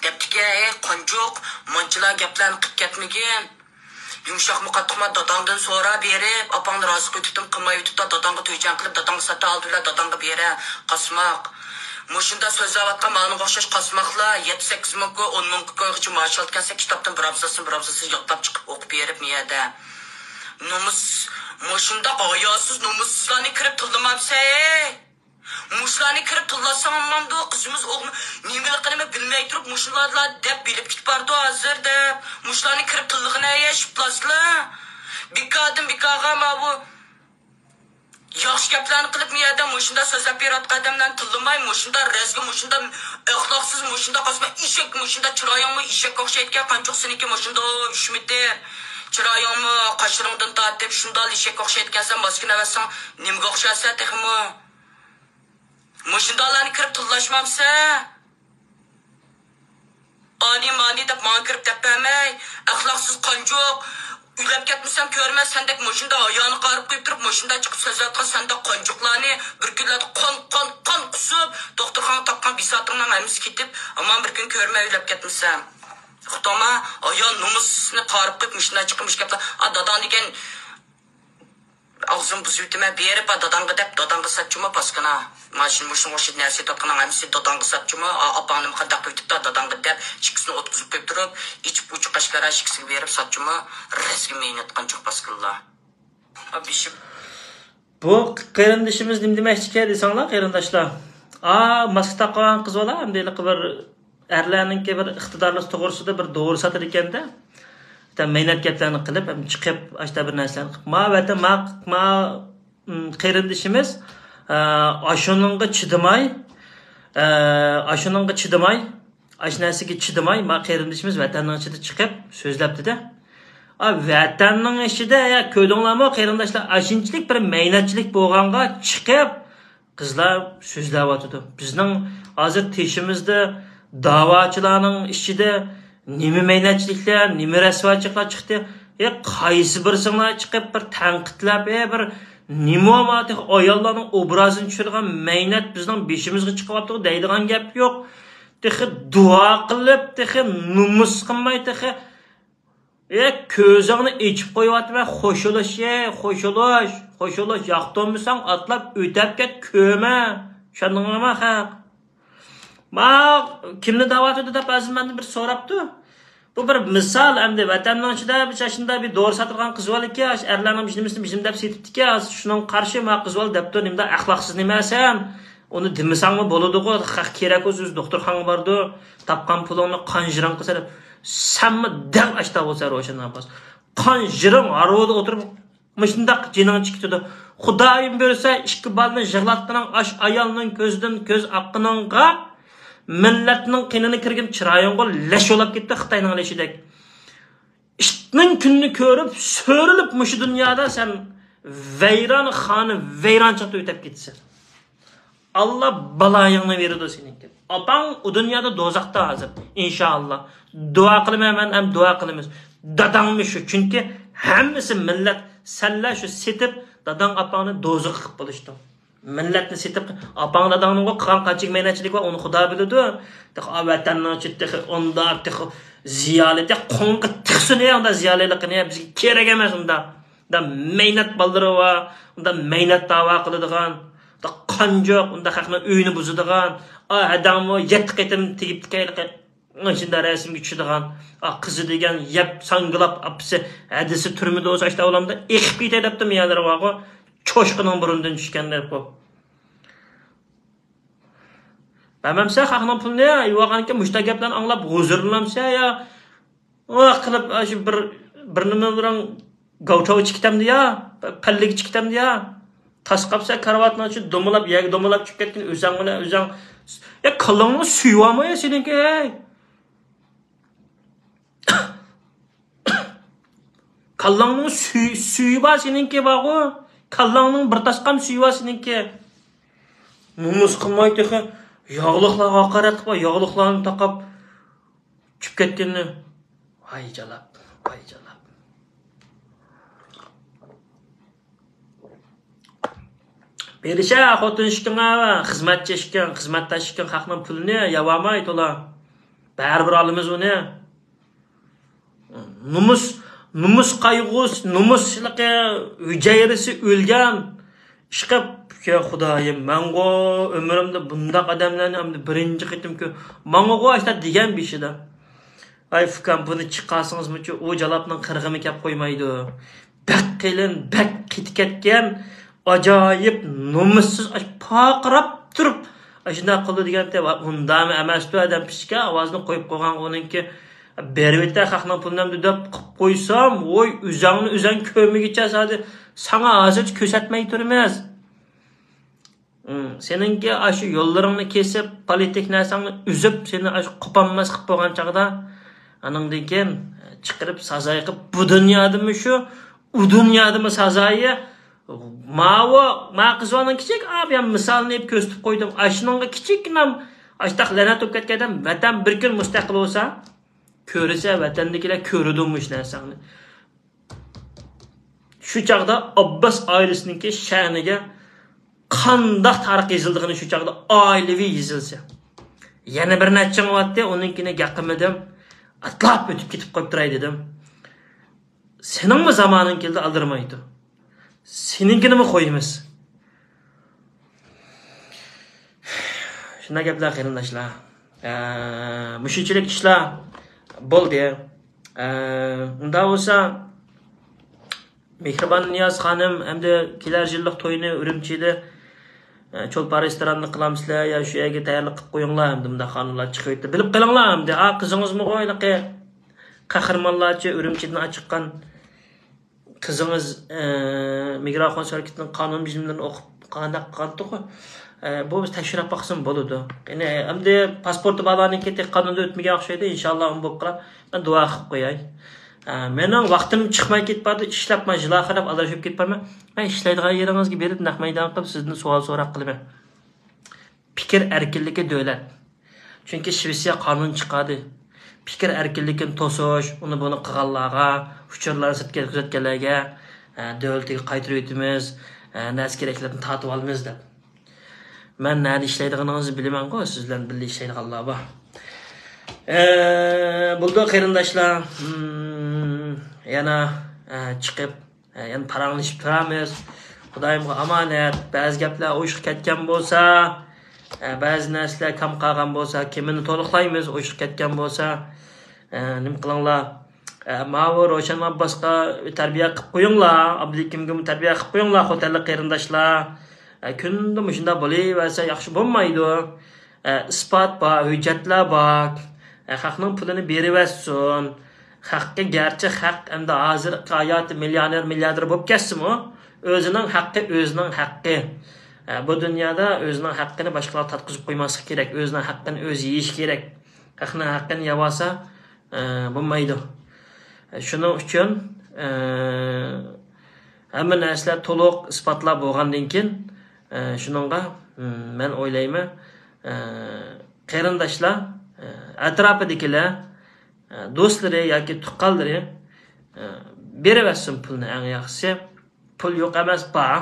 دەپتىكەن، ھەي، قونجۇق، مۇنچىلا گەپلەرنى قىلىپ كەتمىگىن. يۇمشاقمۇ قاتتىقمۇ داداڭدىن سوراپ بېرىپ، ئاپاڭنى رازى قىلىۋېتىپتىمۇ قىلمايۋېتىپتۇ، داداڭغا تۆجەن قىلىپ، داداڭغا ساتا ئالدى بىلەن داداڭغا بېرە، قاسماق. مۇشۇنداق سۆزلەۋاتقان ماڭا ئوخشاش قاسماقلار، يەتتە سەككىز مىڭ كوي، ئون مىڭ كويغىچە مائاش ئالىدىكەنسەن، كىتابتىن بىر ئابزاسنى، بىر ئابزاسنى يادلاپ چىقىپ ئوقۇپ بېرىپ، مۇ يەردە. نومۇس، مۇشۇنداق ھاياسىز، نومۇسسىزلارنى كىرىپ تىللىمامسەن، ھەي؟ مۇشۇلارنى كىرىپ تىللاتساڭ بولمامدۇ؟ قىزىمىز ئوغلۇم نېمىلىقىنىمۇ بىلمەي تۇرۇپ، مۇشۇلارلا دەپ بىلىپ كېتىپ بارىدۇ ھازىر دەپ. مۇشۇلارنى كىرىپ تىللىغىنە، ھەي، شىپلاسلا. بىكاردىن بىكارغا ماۋۇ ياخشى گەپلەرنى قىلىپ، مۇ يەردە مۇشۇنداق سۆزلەپ بېرىۋاتقان ئادەملەرنى تىللىماي، مۇشۇنداق رەزىل، مۇشۇنداق ئەخلاقسىز، مۇشۇنداق قاسما ئېشەك، مۇشۇنداق چىرايىڭمۇ ئېشەككە ئوخشايدىكەن، قانچۇق سېنىڭكى مۇشۇنداق ئۈشمىتىپ، چىرايىڭمۇ قاشلىرىڭدىن تارتىپ شۇنداق ئېشەككە ئوخشايدىكەنسەن، ماسكىنى ئەۋەتسەڭ نېمىگە ئوخشارسەن تېخىمۇ؟ مۇشۇنداقلارنى كىرىپ تىللاشمامسەن؟ ئانى مانى دەپ ماڭا كىرىپ دەپ بەرمەي، ئەخلاقسىز قانجۇق. ئۆلۈپ كەتمىسەم كۆرمەس سەندەك مۇشۇنداق ھايانى قارىپ قويۇپ تۇرۇپ، مۇشۇنداق چىقىپ سۆزلەۋاتقان سەندەك قانجۇقلارنى بىر كۈنلەردە قان، قان، قان قۇسۇپ، دوختۇرخانىغا تاپقان بىساتىڭنىڭ ھەممىسى كېتىپ، ھامان بىر كۈن كۆرمەي ئۆلۈپ كەتمىسەم. ئۇقتۇڭما؟ ھايا نومۇسنى قارىپ قويۇپ، مۇشۇنداق چىقىپ مۇشۇ گەپلەر. ئا، داداڭ دېگەن ئاغزىنى بۇزۇۋېتىمەن، بېرىپ، ھە، داداڭغا دەپ، داداڭغا ساتچىمۇ پاسكىنا. مانا شۇ مۇشۇنىڭغا ئوخشاش نەرسە سېتىۋاتقاننىڭ ھەممىسى داداڭغا ساتچىمۇ، ئا، ئاپاڭ نېمە قانداق قىلىۋېتىپتۇ، داداڭغا دەپ، ئىككىسىنى ئوتقۇزۇپ قويۇپ تۇرۇپ، ئېچىپ ئوچۇق ئاشكارا ئىككىسىگە بېرىپ ساتچىمۇ، رەزىل مېنى ئېيتقان چوق پاسكىنىلا. ئا، بېشىم. بۇ قېرىندىشىمىز نېمە دېمەكچىكەن دېسەڭلار، قېرىنداشلار. ئا، ماسكا تاقىغان قىز بالا، ئەمدى ھېلىقى بىر ئەرلەرنىڭكى بىر ئىقتىدارلىق توغرىسىدا بىر دورا ساتىدىكەندە، بىتەن مەينەت گەپلەرنى قىلىپ، ھەم چىقىپ، ئاشتا بىر نەرسىلەرنى قىلىپ، ما ۋەتەن، ما، ما، م، قېرىندىشىمىز، ئە، ئاشۇنىڭغا چىدىماي، ئە، ئاشۇنىڭغا چىدىماي، ئاشۇ نەرسىگە چىدىماي، ما قېرىندىشىمىز ۋەتەننىڭ ئىچىدە چىقىپ سۆزلەپتىدە. ئا، ۋەتەننىڭ ئىچىدە، يا، كۆردۈڭلارمۇ، قېرىنداشلار، ئاشۇنچىلىك بىر مەينەتچىلىك بولغانغا چىقىپ، قىزلار سۆزلەۋاتىدۇ. بىزنىڭ ھازىر تېشىمىزدا داۋاچىلارنىڭ ئىچىدە نېمە مەينەتچىلىكلەر، نېمە رەسۋاچىلىقلار چىقتى. ھە، قايسى بىرسىڭلار چىقىپ بىر تەنقىدلەپ، ھە، بىر نېمە بولما تېخى ئاياللارنىڭ ئوبرازىنى چۈشۈرىدىغان مەينەت بىزنىڭ بېشىمىزغا چىقىۋاپتۇ دەيدىغان گەپ يوق. تېخى دۇئا قىلىپ، تېخى نومۇس قىلماي، تېخى ئە، كۆزۈڭنى ئېچىپ قويۇۋاتىمەن، خوشۇلۇش، ئە، خوشۇلۇش، خوشۇلۇش، ياقتۇرمىساڭ ئاتلاپ ئۆتەپ كەت، كۆمە. چۈشەندىڭلارمۇ خەق؟ ما، كىمنى دەۋاتىدۇ دەپ ھازىر مەندىن بىر سوراپتۇ. بۇ بىر مىسال ئەمدى، ۋەتەننىڭ ئىچىدە بىر شۇنداق بىر دورا ساتىدىغان قىز بار ئىكەن، ئەرلەرنىڭ بىر نېمىسىنى بىر دەپ سېتىپتىكەن، شۇنىڭغا قارشى ما قىز بالا دەپتۇ، نېمىدە ئەخلاقسىز نېمە سەن؟ ئۇنى دېمىسەڭمۇ بولىدىغۇ، خەق كېرەك بولسا ئۆزى دوختۇرخانىغا بارىدۇ، تاپقان پۇلۇڭنى قان ژىرىڭ قىلسا دەپ. سەنمۇ دەل ئاشتا بولسا روشەن ئابباس. قان ژىرىڭ ھارۋىدا ئولتۇرۇپ، مۇشۇنداق جېنىڭ چىقىپ كېتىدۇ. خۇدايىم بۇيرۇسا، ئىككى بالىنى يىغلاتقىنىڭ، ئاش ئايالنىڭ كۆزىدىن كۆز ئاققىنىڭغا، مىللەتنىڭ قېنىنى كىرگەن چىرايىڭغۇ لەش بولاپ كەتتى خىتاينىڭ لېشىدەك. ئىتنىڭ كۈنىنى كۆرۈپ، سۆرىلىپ مۇشۇ دۇنيادا سەن ۋەيران خانە، ۋەيرانچىلىقتا ئۆتەپ كېتىسەن. ئاللا بالايىڭنى بېرىدۇ سېنىڭكى. ئاپاڭ ئۇ دۇنيادا دوزاختا ھازىر، ئىنشائاللا. دۇئا قىلىمەن مەن، ھەم دۇئا قىلىمىز. داداڭمۇ شۇ، چۈنكى ھەممىسى مىللەت. سەنلەر شۇ سېتىپ، داداڭ ئاپاڭنى دوزاخقا قىلىپ بولۇشتۇڭ. مىللەتنى سېتىپ، ئاپاڭ داداڭنىڭغۇ قىلغان قانچىلىك مەينەتچىلىكى بار، ئۇنى خۇدا بىلىدۇ. تېخى، ئا، ۋەتەننىڭ ئىچىدە تېخى ئۇنداق، تېخى زىيالىي، تېخى قوڭغا تىقسۇن ئۇنداق زىيالىيلىقىنى، بىزگە كېرەك ئەمەس ئۇنداق. ئۇنداق مەينەت بالىلىرى بار، ئۇنداق مەينەت داۋا قىلىدىغان، ئۇنداق قانجۇق، ئۇنداق خەقنىڭ ئۆيىنى بۇزىدىغان، ئا، ھەدەڭمۇ يەتتە قېتىم تېگىپتىكەن ھېلىقى. شۇنداق رەسىمگە چۈشىدىغان، ئا، قىزى دېگەن يەپ ساڭگىلاپ، ئاپىسى ھەدىسى تۈرمىدە بولسا، ئاشتا ئۇلامدا ئېقىپ كېتەي دەپتۇ، مىيەلىرى بارغۇ، چوشقىنىڭ بۇرنىدىن چۈشكەن دەپ قويۇپ. بەرمەمسە خەقنىڭ پۇلىنى، يۇۋالغانكەن مۇشۇنداق گەپلەرنى ئاڭلاپ ھۇزۇرلىنامسە يا؟ ئۇ قىلىپ، شۇ بىر، بىر نېمە بىلەن گاۋچاۋ چىكىتەمدى يا، پەللىگە چىكىتەمدى يا؟ تاس قاپسە كارىۋاتنىڭ ئىچىدە دومىلاپ، يەرگە دومىلاپ چۈشۈپ كەتكىن، ئۆزەڭ بىلەن ئۆزەڭ يا كاللاڭنىڭ سۈيى بارمۇ يا سېنىڭكى؟ ھەي، كاللاڭنىڭ سۈي-، سۈيى بار سېنىڭكى بارغۇ. كاللاڭنىڭ بىر تاسقام سۈيى بار سېنىڭكى. نومۇس قىلماي تېخى ياغلىقلارغا ھاقارەت قىلىپ، ياغلىقلارنى تاقاپ چۈشۈپ كەتكىنىنى. ۋاي جالاپ، ۋاي جالاپ. بېرىشە خوتۇن ئىشىكىڭە، خىزمەتچى ئىشىكىڭ، خىزمەتداش ئىشىكىڭ، خەقنىڭ پۇلىنى يەۋالماي تولا. بەرىبىر ئالىمىز ئۇنى. نومۇس، نومۇس قايغۇسى، نومۇسلۇقى ھۈجەيرىسى ئۆلگەن. ئىشقىلىپ، يا خۇدايىم، مەنغۇ ئۆمرۈمدە بۇنداق ئادەملەرنى ئەمدى بىرىنچى قېتىم كۆ-، ماڭىغۇ ئاشتا دېگەن بېشىدا. ئاي ئۇكام، بۇنى چىقارسىڭىزمۇچۇ ئۇ جالاپنىڭ قىرىغىمۇ كەپ قويمايدۇ. بەك قېلىن، بەك قېتىپ كەتكەن، ئاجايىپ نومۇسسىز، ئاش-، پارقىراپ تۇرۇپ ئاشۇنداق قىلىدۇ دېگەنتى. ۋا-، ئۇنداقمۇ ئەمەستۇ ئادەم پىشكە ئاۋازىنى قويۇپ قويغان ئۇنىڭكى. بېرىۋېتە خەقنىڭ پۇلىنى ئەمدى دەپ قىلىپ قويسام، ۋوي، ئۆزەڭنى ئۆزەڭ كۆرمىگۈچە زادى ساڭا ھازىرچە كۆرسەتمەي تۇرىمىز. ئۇم، سېنىڭكى ئاشۇ يوللىرىڭنى كېسىپ، پولىتىك نەرسەڭنى ئۈزۈپ، سېنى ئاشۇ قوپالماس قىلىپ بولغان چاغدا، ئانىڭدىن كېيىن چىقىرىپ سازايى قىلىپ، بۇ دۇنيادىمۇ شۇ، ئۇ دۇنيادىمۇ سازايى. ماۋۇ، ما قىزۋاننىڭ كىچىك، ئا، بۇ يەر مىسالىنى ئېلىپ كۆرسىتىپ قويدۇم. ئاشۇنىڭغا كىچىككىنە ئاشتاق لەنەت بولۇپ كەتكەن ئادەم، ۋەتەن بىر كۈن مۇستەقىل بولسا، كۆرسە، ۋەتەندىكىلەر كۆرىدۇ مۇشۇ نەرسەڭنى. شۇ چاغدا ئابباس ئائىلىسىنىڭكى شەنىگە قانداق تارىخ يېزىلىدىغىنى شۇ چاغدا ئائىلىۋى يېزىلسا. يەنە بىر نەچچە يىل بولاتتى، ئۇنىڭكىنى گەپ قىلمىدىم. ئاتلاپ ئۆتۈپ كېتىپ قويۇپ تۇراي دېدىم. سېنىڭمۇ زامانىڭ كېلىدۇ، ئالدىرىمايدۇ. سېنىڭكىنىمۇ قويىمىز. شۇنداق گەپلەر قېرىنداشلار. ئە، مۇشۇنچىلىك ئىشلار بولدى. ئە، ئۇنداق بولسا، مېھرىبان نىياز خانىم ئەمدى كېلەر يىللىق توينى ئۈرۈمچىدە، ئە، چولپان رېستوراندا قىلامسىلەر يا شۇ يەرگە تەييارلىق قىلىپ قويۇڭلار، ئەمدى مۇنداق خانىملار چىقىۋېتىپ بىلىپ قېلىڭلار. ئەمدى، ئا، قىزىڭىزمۇغۇ ھېلىقى قەھرىمانلارچە ئۈرۈمچىدىن چىققان قىزىڭىز، ئە، مىگراخون شىركىتىنىڭ قانۇن بىلىملىرىنى ئوقۇپ قانداق قىلغانتىغۇ؟ ئە، بۇ بىز تەكشۈرۈپ باقسىمۇ بولىدۇ. يەنى ئەمدى پاسپورتى بارلارنىڭكى تېخى قانۇندا ئۆتمىگەن ئوخشايدۇ. ئىنشاللا ئۇمۇ بولۇپ قالار. مەن دۇئا قىلىپ قوياي. ئە، مېنىڭ ۋاقتىم چىقماي كېتىپ بارىدۇ. ئىشلەپ مانا يىل ئاخىرلاپ ئاداشىپ كېتىپ بارىمەن. مەن ئىشلەيدىغان يېرىڭىزگە بېرىپ نەق مەيدان قىلىپ سىزدىن سوئال سوراق قىلىمەن. پىكىر ئەركىنلىكى دۆلەت. چۈنكى شىۋېتسىيە قانۇن چىقاردى. پىكىر ئەركىنلىكىنى توسۇش، ئۇنى بۇنى قىلغانلارغا، ئۇچۇرلارنى سىرتقا يەتكۈزۈۋەتكەنلەرگە، ئە، دۆلىتىگە قايتۇرۇۋېتىمىز، ئە، نەرسە كېرەكلىرىنى تارتىۋالىمىز دەپ. مەن نەدە ئىشلەيدىغىنىڭىزنى بىلىمەنغۇ، سىز بىلەن بىللە ئىشلەيدىغانلار بار. ئە، بولدى قېرىنداشلار، مم، يەنە، ئە، چىقىپ، ئە، يەنە پاراڭلىشىپ تۇرىمىز. خۇدايىمغا ئامانەت. بەزى گەپلەر ئوشۇق كەتكەن بولسا، ئە، بەزى نەرسىلەر كەم قالغان بولسا، كېمىنى تولۇقلايمىز، ئوشۇق كەتكەن بولسا. ئە، نېمە قىلىڭلار؟ ئە، ماۋۇ روشەن ئابباسقا تەربىيە قىلىپ قويۇڭلار، ئابلىكىمگىمۇ تەربىيە قىلىپ قويۇڭلار، خوتەنلىك قېرىنداشلار. ئە، كۈندە مۇشۇنداق بولۇۋەرسە ياخشى بولمايدۇ. ئە، ئىسپات بار، ھۆججەتلەر بار. ئە، خەقنىڭ پۇلىنى بېرىۋەتسۇن. خەققە گەرچە خەق ئەمدى ھازىرقى ھاياتى مىليونېر، مىلياردېر بولۇپ كەتسىمۇ، ئۆزىنىڭ ھەققى ئۆزىنىڭ ھەققى. ئە، بۇ دۇنيادا ئۆزىنىڭ ھەققىنى باشقىلارغا تارتقۇزۇپ قويماسلىق كېرەك. ئۆزىنىڭ ھەققىنى ئۆزى يېيىش كېرەك. خەقنىڭ ھەققىنى يەۋالسا، ئە، بولمايدۇ. ئە، شۇنىڭ ئۈچۈن، ئە، ھەممە نەرسىلەر تولۇق ئىسپاتلاپ بولغاندىن كېيىن، ئە، شۇنىڭغا، م، مەن ئويلايمەن، ئە، قېرىنداشلار، ئە، ئەتراپىدىكىلەر، ئە، دوستلىرى ياكى تۇغقانلىرى، ئە، بېرىۋەتسۇن پۇلنى، ئەڭ ياخشىسى. پۇل يوق ئەمەس، بار.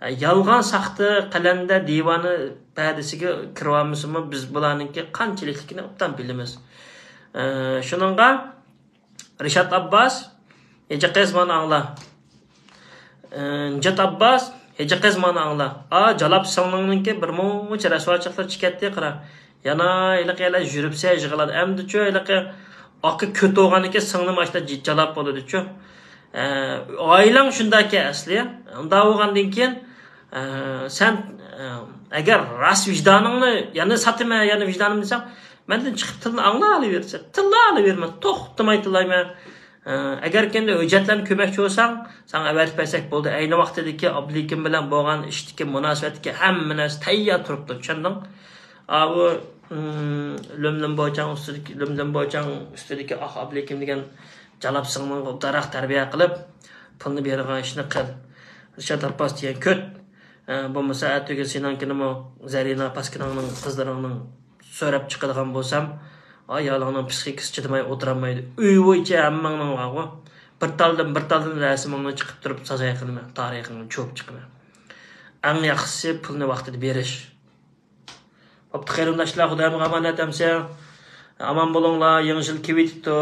ئە، يالغان، ساختا، قەلەندە، دىۋانە پەدىسىگە كىرىۋالمىسىمۇ، بىز بۇلارنىڭكى قانچىلىكلىكىنى ئوبدان بىلىمىز. ئە، شۇنىڭغا رىشات ئابباس، ھېجى قىز مانا ئاڭلا. ئى، نىجات ئابباس، ھېجى قىز مانا ئاڭلا. ئا، جالاپ سىڭلىڭنىڭكى بىر مۇنچە رەسۋاچىلىقلىرى چىكەتتى، قارا. يەنە ھېلىقى يەرلەر يۈرۈپسە يىغىلىدۇ. ئەمدىچۇ ھېلىقى ئاكا كۆتى بولغاندىكىن سىڭلىمۇ ئاشتا جالاپ بولىدىچۇ. ئە، ئائىلەڭ شۇنداكى ئەسلى. ئۇنداق بولغاندىن كېيىن، ئە، سەن، ئە، ئەگەر راست ۋىجدانىڭنى يەنە ساتىمەن، يەنە ۋىجدانىم دېسەڭ، مەندىن چىقىپ تىلنى ئاڭلاۋېرىسەن. تىللاۋېرىمەن، توختىماي تىللايمەن. ئە، ئەگەر كەندە ھۆججەتلەرنى كۆرمەكچى بولساڭ، ساڭا ئەۋەتىپ بەرسەك بولدى. ئەينى ۋاقتىدىكى ئابلىكىم بىلەن بولغان ئىشتىكى مۇناسىۋەتتىكى ھەممە نەرسە تەييار تۇرۇپتۇ، چۈشەندىڭ؟ ئاۋۇ لۆملۆم بوچاڭ ئۈستىدىكى لۆملۆم بوچاڭ ئۈستىدىكى ئاھ ئابلىكىم دېگەن جالاپسىڭنىڭ داراق تەربىيە قىلىپ، پۇلنى بېرىدىغان ئىشنى قىل. رىشات ئابباس دېگەن كۆت. بولمىسا ئەتىگۈن سېنىڭكىنىمۇ زەرىنا پاسكىناڭنىڭ قىزلىرىڭنىڭ سۆرەپ چىقىدىغان بولسام، ئايالىڭنىڭ پسىخىكىسى چىدىماي ئولتۇرالمايدۇ. ئۆي بويىچە ھەممەڭنىڭ بارغۇ. بىر تالدىن بىر تالدىن رەسىمىڭنى چىقىپ تۇرۇپ سازاي قىلىمەن، تارىخىڭنى چوپ چىقىمەن. ئەڭ ياخشىسى پۇلنى ۋاقتىدا بېرىش. بوپتۇ قېرىنداشلار، خۇدايىمغا ئامانەت ئەمسە. ئامان بولۇڭلار، يېڭى يىل كېلىۋېتىپتۇ.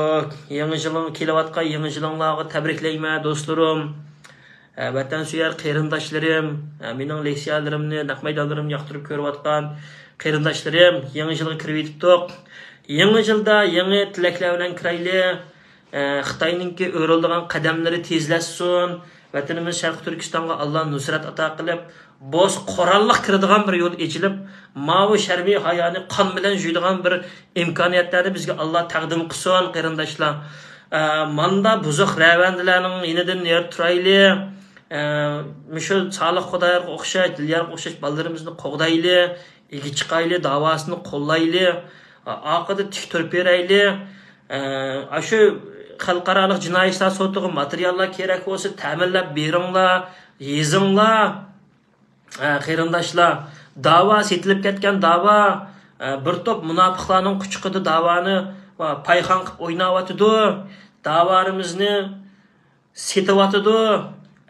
يېڭى يىلىڭ كېلىۋاتقان يېڭى يىلىڭلارغا تەبرىكلەيمەن دوستلىرىم. ئە، ۋەتەنسۆيەر قېرىنداشلىرىم، ئە، مېنىڭ لېكسىيەلىرىمنى، نەق مەيدانلىرىمنى ياقتۇرۇپ كۆرۈۋاتقان قېرىنداشلىرىم، يېڭى يىلغا كىرىۋېتىپتۇق. يېڭى يىلدا يېڭى تىلەكلەر بىلەن كىرايلى. ئە، خىتاينىڭكى ئۆرۈلىدىغان قەدەملىرى تېزلەشسۇن. ۋەتىنىمىز شەرقىي تۈركىستانغا ئاللا نۇسرەت ئاتا قىلىپ، بوس قوراللىق كىرىدىغان بىر يول ئېچىلىپ، ماۋۇ شەربىي ھايانى قان بىلەن يۇيىدىغان بىر ئىمكانىيەتلەرنى بىزگە ئاللا تەقدىم قىلسۇن، قېرىنداشلار. ئە، ماندا بۇزۇق رەۋەندىلەرنىڭ يېنىدىن نېرى تۇرايلى. ئە، مۇشۇ سالىھ خۇدايارغا ئوخشاش، دىليارغا ئوخشاش بالىلىرىمىزنى قوغدايلى، ئىگە چىقايلى، داۋاسىنى قوللايلى، ئا-، ئارقىدا تىك تۇرۇپ بېرەيلى. ئە، ئاشۇ خەلقئارالىق جىنايى ئىشلار سوتىغا ماتېرىياللار كېرەك بولسا، تەمىنلەپ بېرىڭلار، يېزىڭلار. ئە، قېرىنداشلار، داۋا سېتىلىپ كەتكەن داۋا، ئە، بىر توپ مۇناپىقلارنىڭ قۇچىقىدا داۋانى، ۋە پايخان قىلىپ ئويناۋاتىدۇ. داۋالىرىمىزنى سېتىۋاتىدۇ.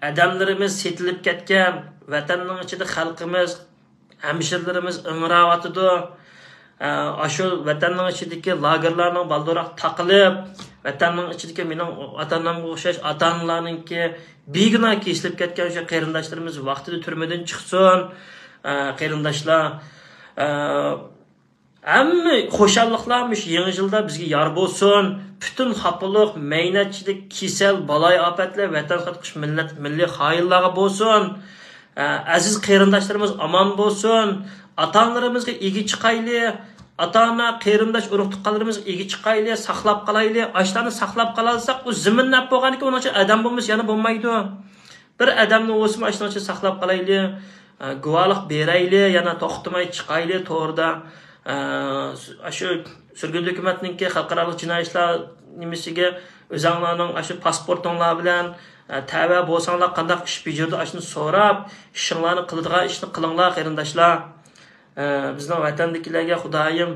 ئادەملىرىمىز سېتىلىپ كەتكەن. ۋەتەننىڭ ئىچىدە خەلقىمىز، ھەمشىرىلىرىمىز ئىڭراۋاتىدۇ. ئە، ئاشۇ ۋەتەننىڭ ئىچىدىكى لاگېرلارنىڭ بالدۇراق تاقىلىپ، ۋەتەننىڭ ئىچىدىكى مېنىڭ ئاتا-ئانامغا ئوخشاش ئاتا-ئانىلارنىڭكى بىگۇناھ كېسىلىپ كەتكەن شۇ قېرىنداشلىرىمىز ۋاقتىدا تۈرمىدىن چىقسۇن. ئە، قېرىنداشلار، ئە، ھەممە خۇشاللىقلار مۇشۇ يېڭى يىلدا بىزگە يار بولسۇن. پۈتۈن خاپىلىق، مەينەتچىلىك، كېسەل، بالايىئاپەتلەر ۋەتەن ساتقۇچ مىللەت، مىللىي خائىنلارغا بولسۇن. ئە، ئەزىز قېرىنداشلىرىمىز ئامان بولسۇن. ئاتا-ئانىلىرىمىزغا ئىگە چىقايلى. ئاتا-ئانا، قېرىنداش، ئۇرۇق-تۇغقانلىرىمىزغا ئىگە چىقايلى، ساقلاپ قالايلى. ئاشۇلارنى ساقلاپ قالالىساق، ئۇ زېمىن نەپ بولغاندىكىن ئۇنىڭ ئۈچۈن ئادەم بولمىسا يەنە بولمايدۇ. بىر ئادەمنى بولسىمۇ ئاشۇنىڭ ئىچىدە ساقلاپ قالايلى، ئە، گۇۋاھلىق بېرەيلى، يەنە توختىماي چىقايلى توردا. ئە، ئاشۇ سۈرگۈندە ھۆكۈمەتنىڭكى خەلقئارالىق جىنايى ئىشلار نېمىسىگە ئۆزەڭلارنىڭ ئاشۇ پاسپورتۇڭلار بىلەن، ئە، تەۋە بولساڭلار قانداق ئىش بېجىرىدۇ، ئاشۇنى سوراپ، ئىشىڭلارنى قىلىدىغان ئىشنى قىلىڭلار، قېرىنداشلار. ئە، بىزنىڭ ۋەتەندىكىلەرگە خۇدايىم،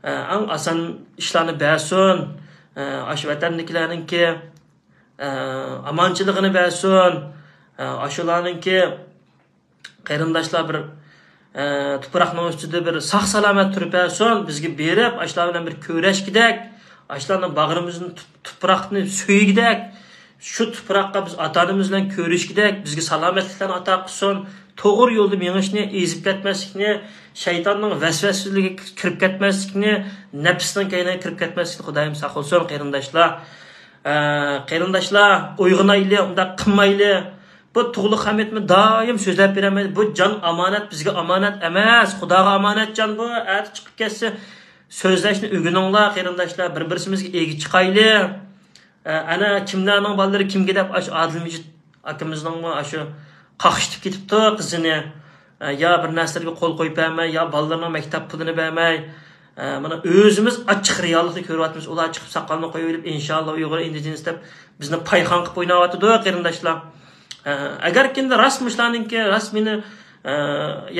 ئە، ئەڭ ئاسان ئىشلارنى بەرسۇن. ئە، ئاشۇ ۋەتەندىكىلەرنىڭكى ئە، ئامانچىلىقىنى بەرسۇن. ئە، ئاشۇلارنىڭكى قېرىنداشلار بىر، ئە، تۇپراقنىڭ ئۈستىدە بىر ساق-سالامەت تۇرۇپ بەرسۇن. بىزگە بېرىپ، ئاشۇلار بىلەن بىر كۆرۈشكىدەك، ئاشۇلارنىڭ باغرىمىزنى تۇت-، تۇپراقنى سۆيگۈدەك، شۇ تۇپراققا بىز ئاتا-ئانىمىز بىلەن كۆرۈشكىدەك، بىزگە سالامەتلىكلەرنى ئاتا قىلسۇن. توغرا يولدا مېڭىشنى، ئېزىپ كەتمەسلىكنى، شەيتاننىڭ ۋەسۋەسىلىرىگە كىرىپ كەتمەسلىكنى، نەپسنىڭ كەينىگە كىرىپ كەتمەسلىكنى خۇدايىم ساقلىسۇن، قېرىنداشلار. ئە، قېرىنداشلار، ئويغىنايلى، ئۇنداق قىلمايلى. بۇ تۇغلۇق ھەمىدمۇ دائىم سۆزلەپ بېرەلمەيدۇ. بۇ جان ئامانەت بىزگە ئامانەت ئەمەس، خۇداغا ئامانەت جان بۇ. ئەتە چىقىپ كەتسە، سۆزلەشنى ئۆگىنىڭلار، قېرىنداشلار. بىر-بىرسىمىزگە ئىگە چىقايلى. ئە، ئەنە كىملەرنىڭ بالىلىرى كىمگە دەپ ئاشۇ ئادىلمىجىت ئاكىمىزنىڭمۇ ئاشۇ قاقشىتىپ كېتىپتۇ قىزىنى. ئە، يا بىر نەرسىلەرگە قول قويۇپ بەرمەي، يا بالىلىرىنىڭ مەكتەپ پۇلىنى بەرمەي. ئە، مانا ئۆزىمىز ئاچچىق رېئاللىقنى كۆرۈۋاتىمىز. ئۇلار چىقىپ ساقالنى قويۇۋېلىپ، ئىنشاللا ئۇيغۇر ئىندىجېنىس دەپ بىزنى پايخان قىلىپ ئويناۋاتىدۇ، قېرىنداشلار. ئە، ئەگەر كىمدە راست مۇشۇلارنىڭكى، راست مېنى، ئە،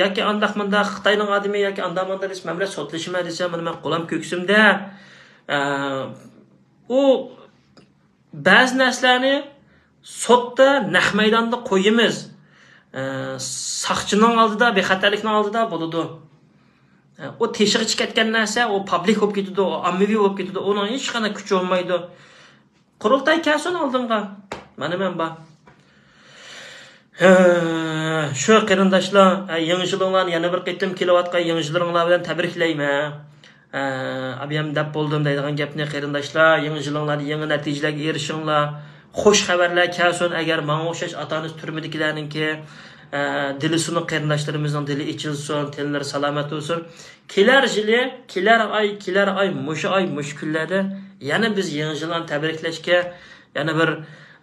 ياكى ئانداق مۇنداق خىتاينىڭ ئادىمى ياكى ئانداق مۇنداق دېسە، مەن بىلەن سوتلىشىمەن دېسە، مانا مەن قولام كۆكسۈمدە. ئە، ئۇ بەزى نەرسىلەرنى سوتتا، نەق مەيداندا قويىمىز. ئە، ساقچىنىڭ ئالدىدا، بىخەتەرلىكنىڭ ئالدىدا بولىدۇ. ئە، ئۇ تېشىغىچە كەتكەن نەرسە، ئۇ پابلىك بولۇپ كېتىدۇ، ئۇ ئاممىۋى بولۇپ كېتىدۇ، ئۇنىڭ ھېچقانداق كۈچى بولمايدۇ. قۇرۇلتاي كەلسۇن ئالدىڭغا، مانا مەن بار. ھە، شۇ قېرىنداشلار، ھە، يېڭى يىلىڭلارنى يەنە بىر قېتىم كېلىۋاتقان يېڭى يىلىڭلار بىلەن تەبرىكلەيمەن. ھە، ئابىيام دەپ بولدۇم دەيدىغان گەپنى، قېرىنداشلار، يېڭى يىلىڭلاردا يېڭى نەتىجىلەرگە ئېرىشىڭلار. خۇش خەۋەرلەر كەلسۇن، ئەگەر ماڭا ئوخشاش ئاتا-ئانىسى تۈرمىدىكىلەرنىڭكى، ھە، دىلى سۇنۇق قېرىنداشلىرىمىزنىڭ دىلى ئېچىلسۇن، تېنلىرى سالامەت بولسۇن. كېلەر يىلى، كېلەر ئاي، كېلەر ئاي، مۇشۇ ئاي، مۇشۇ كۈنلەردە يەنە بىز يېڭى يىللارنى تەبرىكلەشكە، يەنە بىر،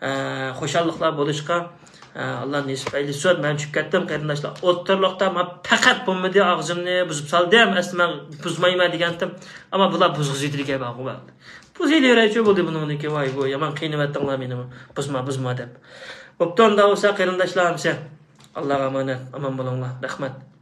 ئە، خۇشاللىقلار بولۇشقا، ئاللا نېسىپ ئەيلىسۇن. مەن چۈشۈپ كەتتىم، قېرىنداشلار. ئوتتۇرلۇقتا مەن پەقەت بولمىدى، ئاغزىمنى بۇزۇپ سالدىم. ئەسلى مەن بۇزمايمەن دېگەنتىم. ئەمما بۇلار بۇزغۇزۇۋېتىدىكەن ماڭا. بۇزۇۋېرەيچۇ بولدى بۇنىڭدىكى. ۋاي، بۇ يامان قىينىۋەتتىڭلار مېنىمۇ. بۇزما، بۇزما دەپ. بوپتۇ، ئۇنداق بولسا قېرىنداشلار ھەممىسى. ئاللاغا ئامانەت، ئامان بولۇڭلار. رەھمەت.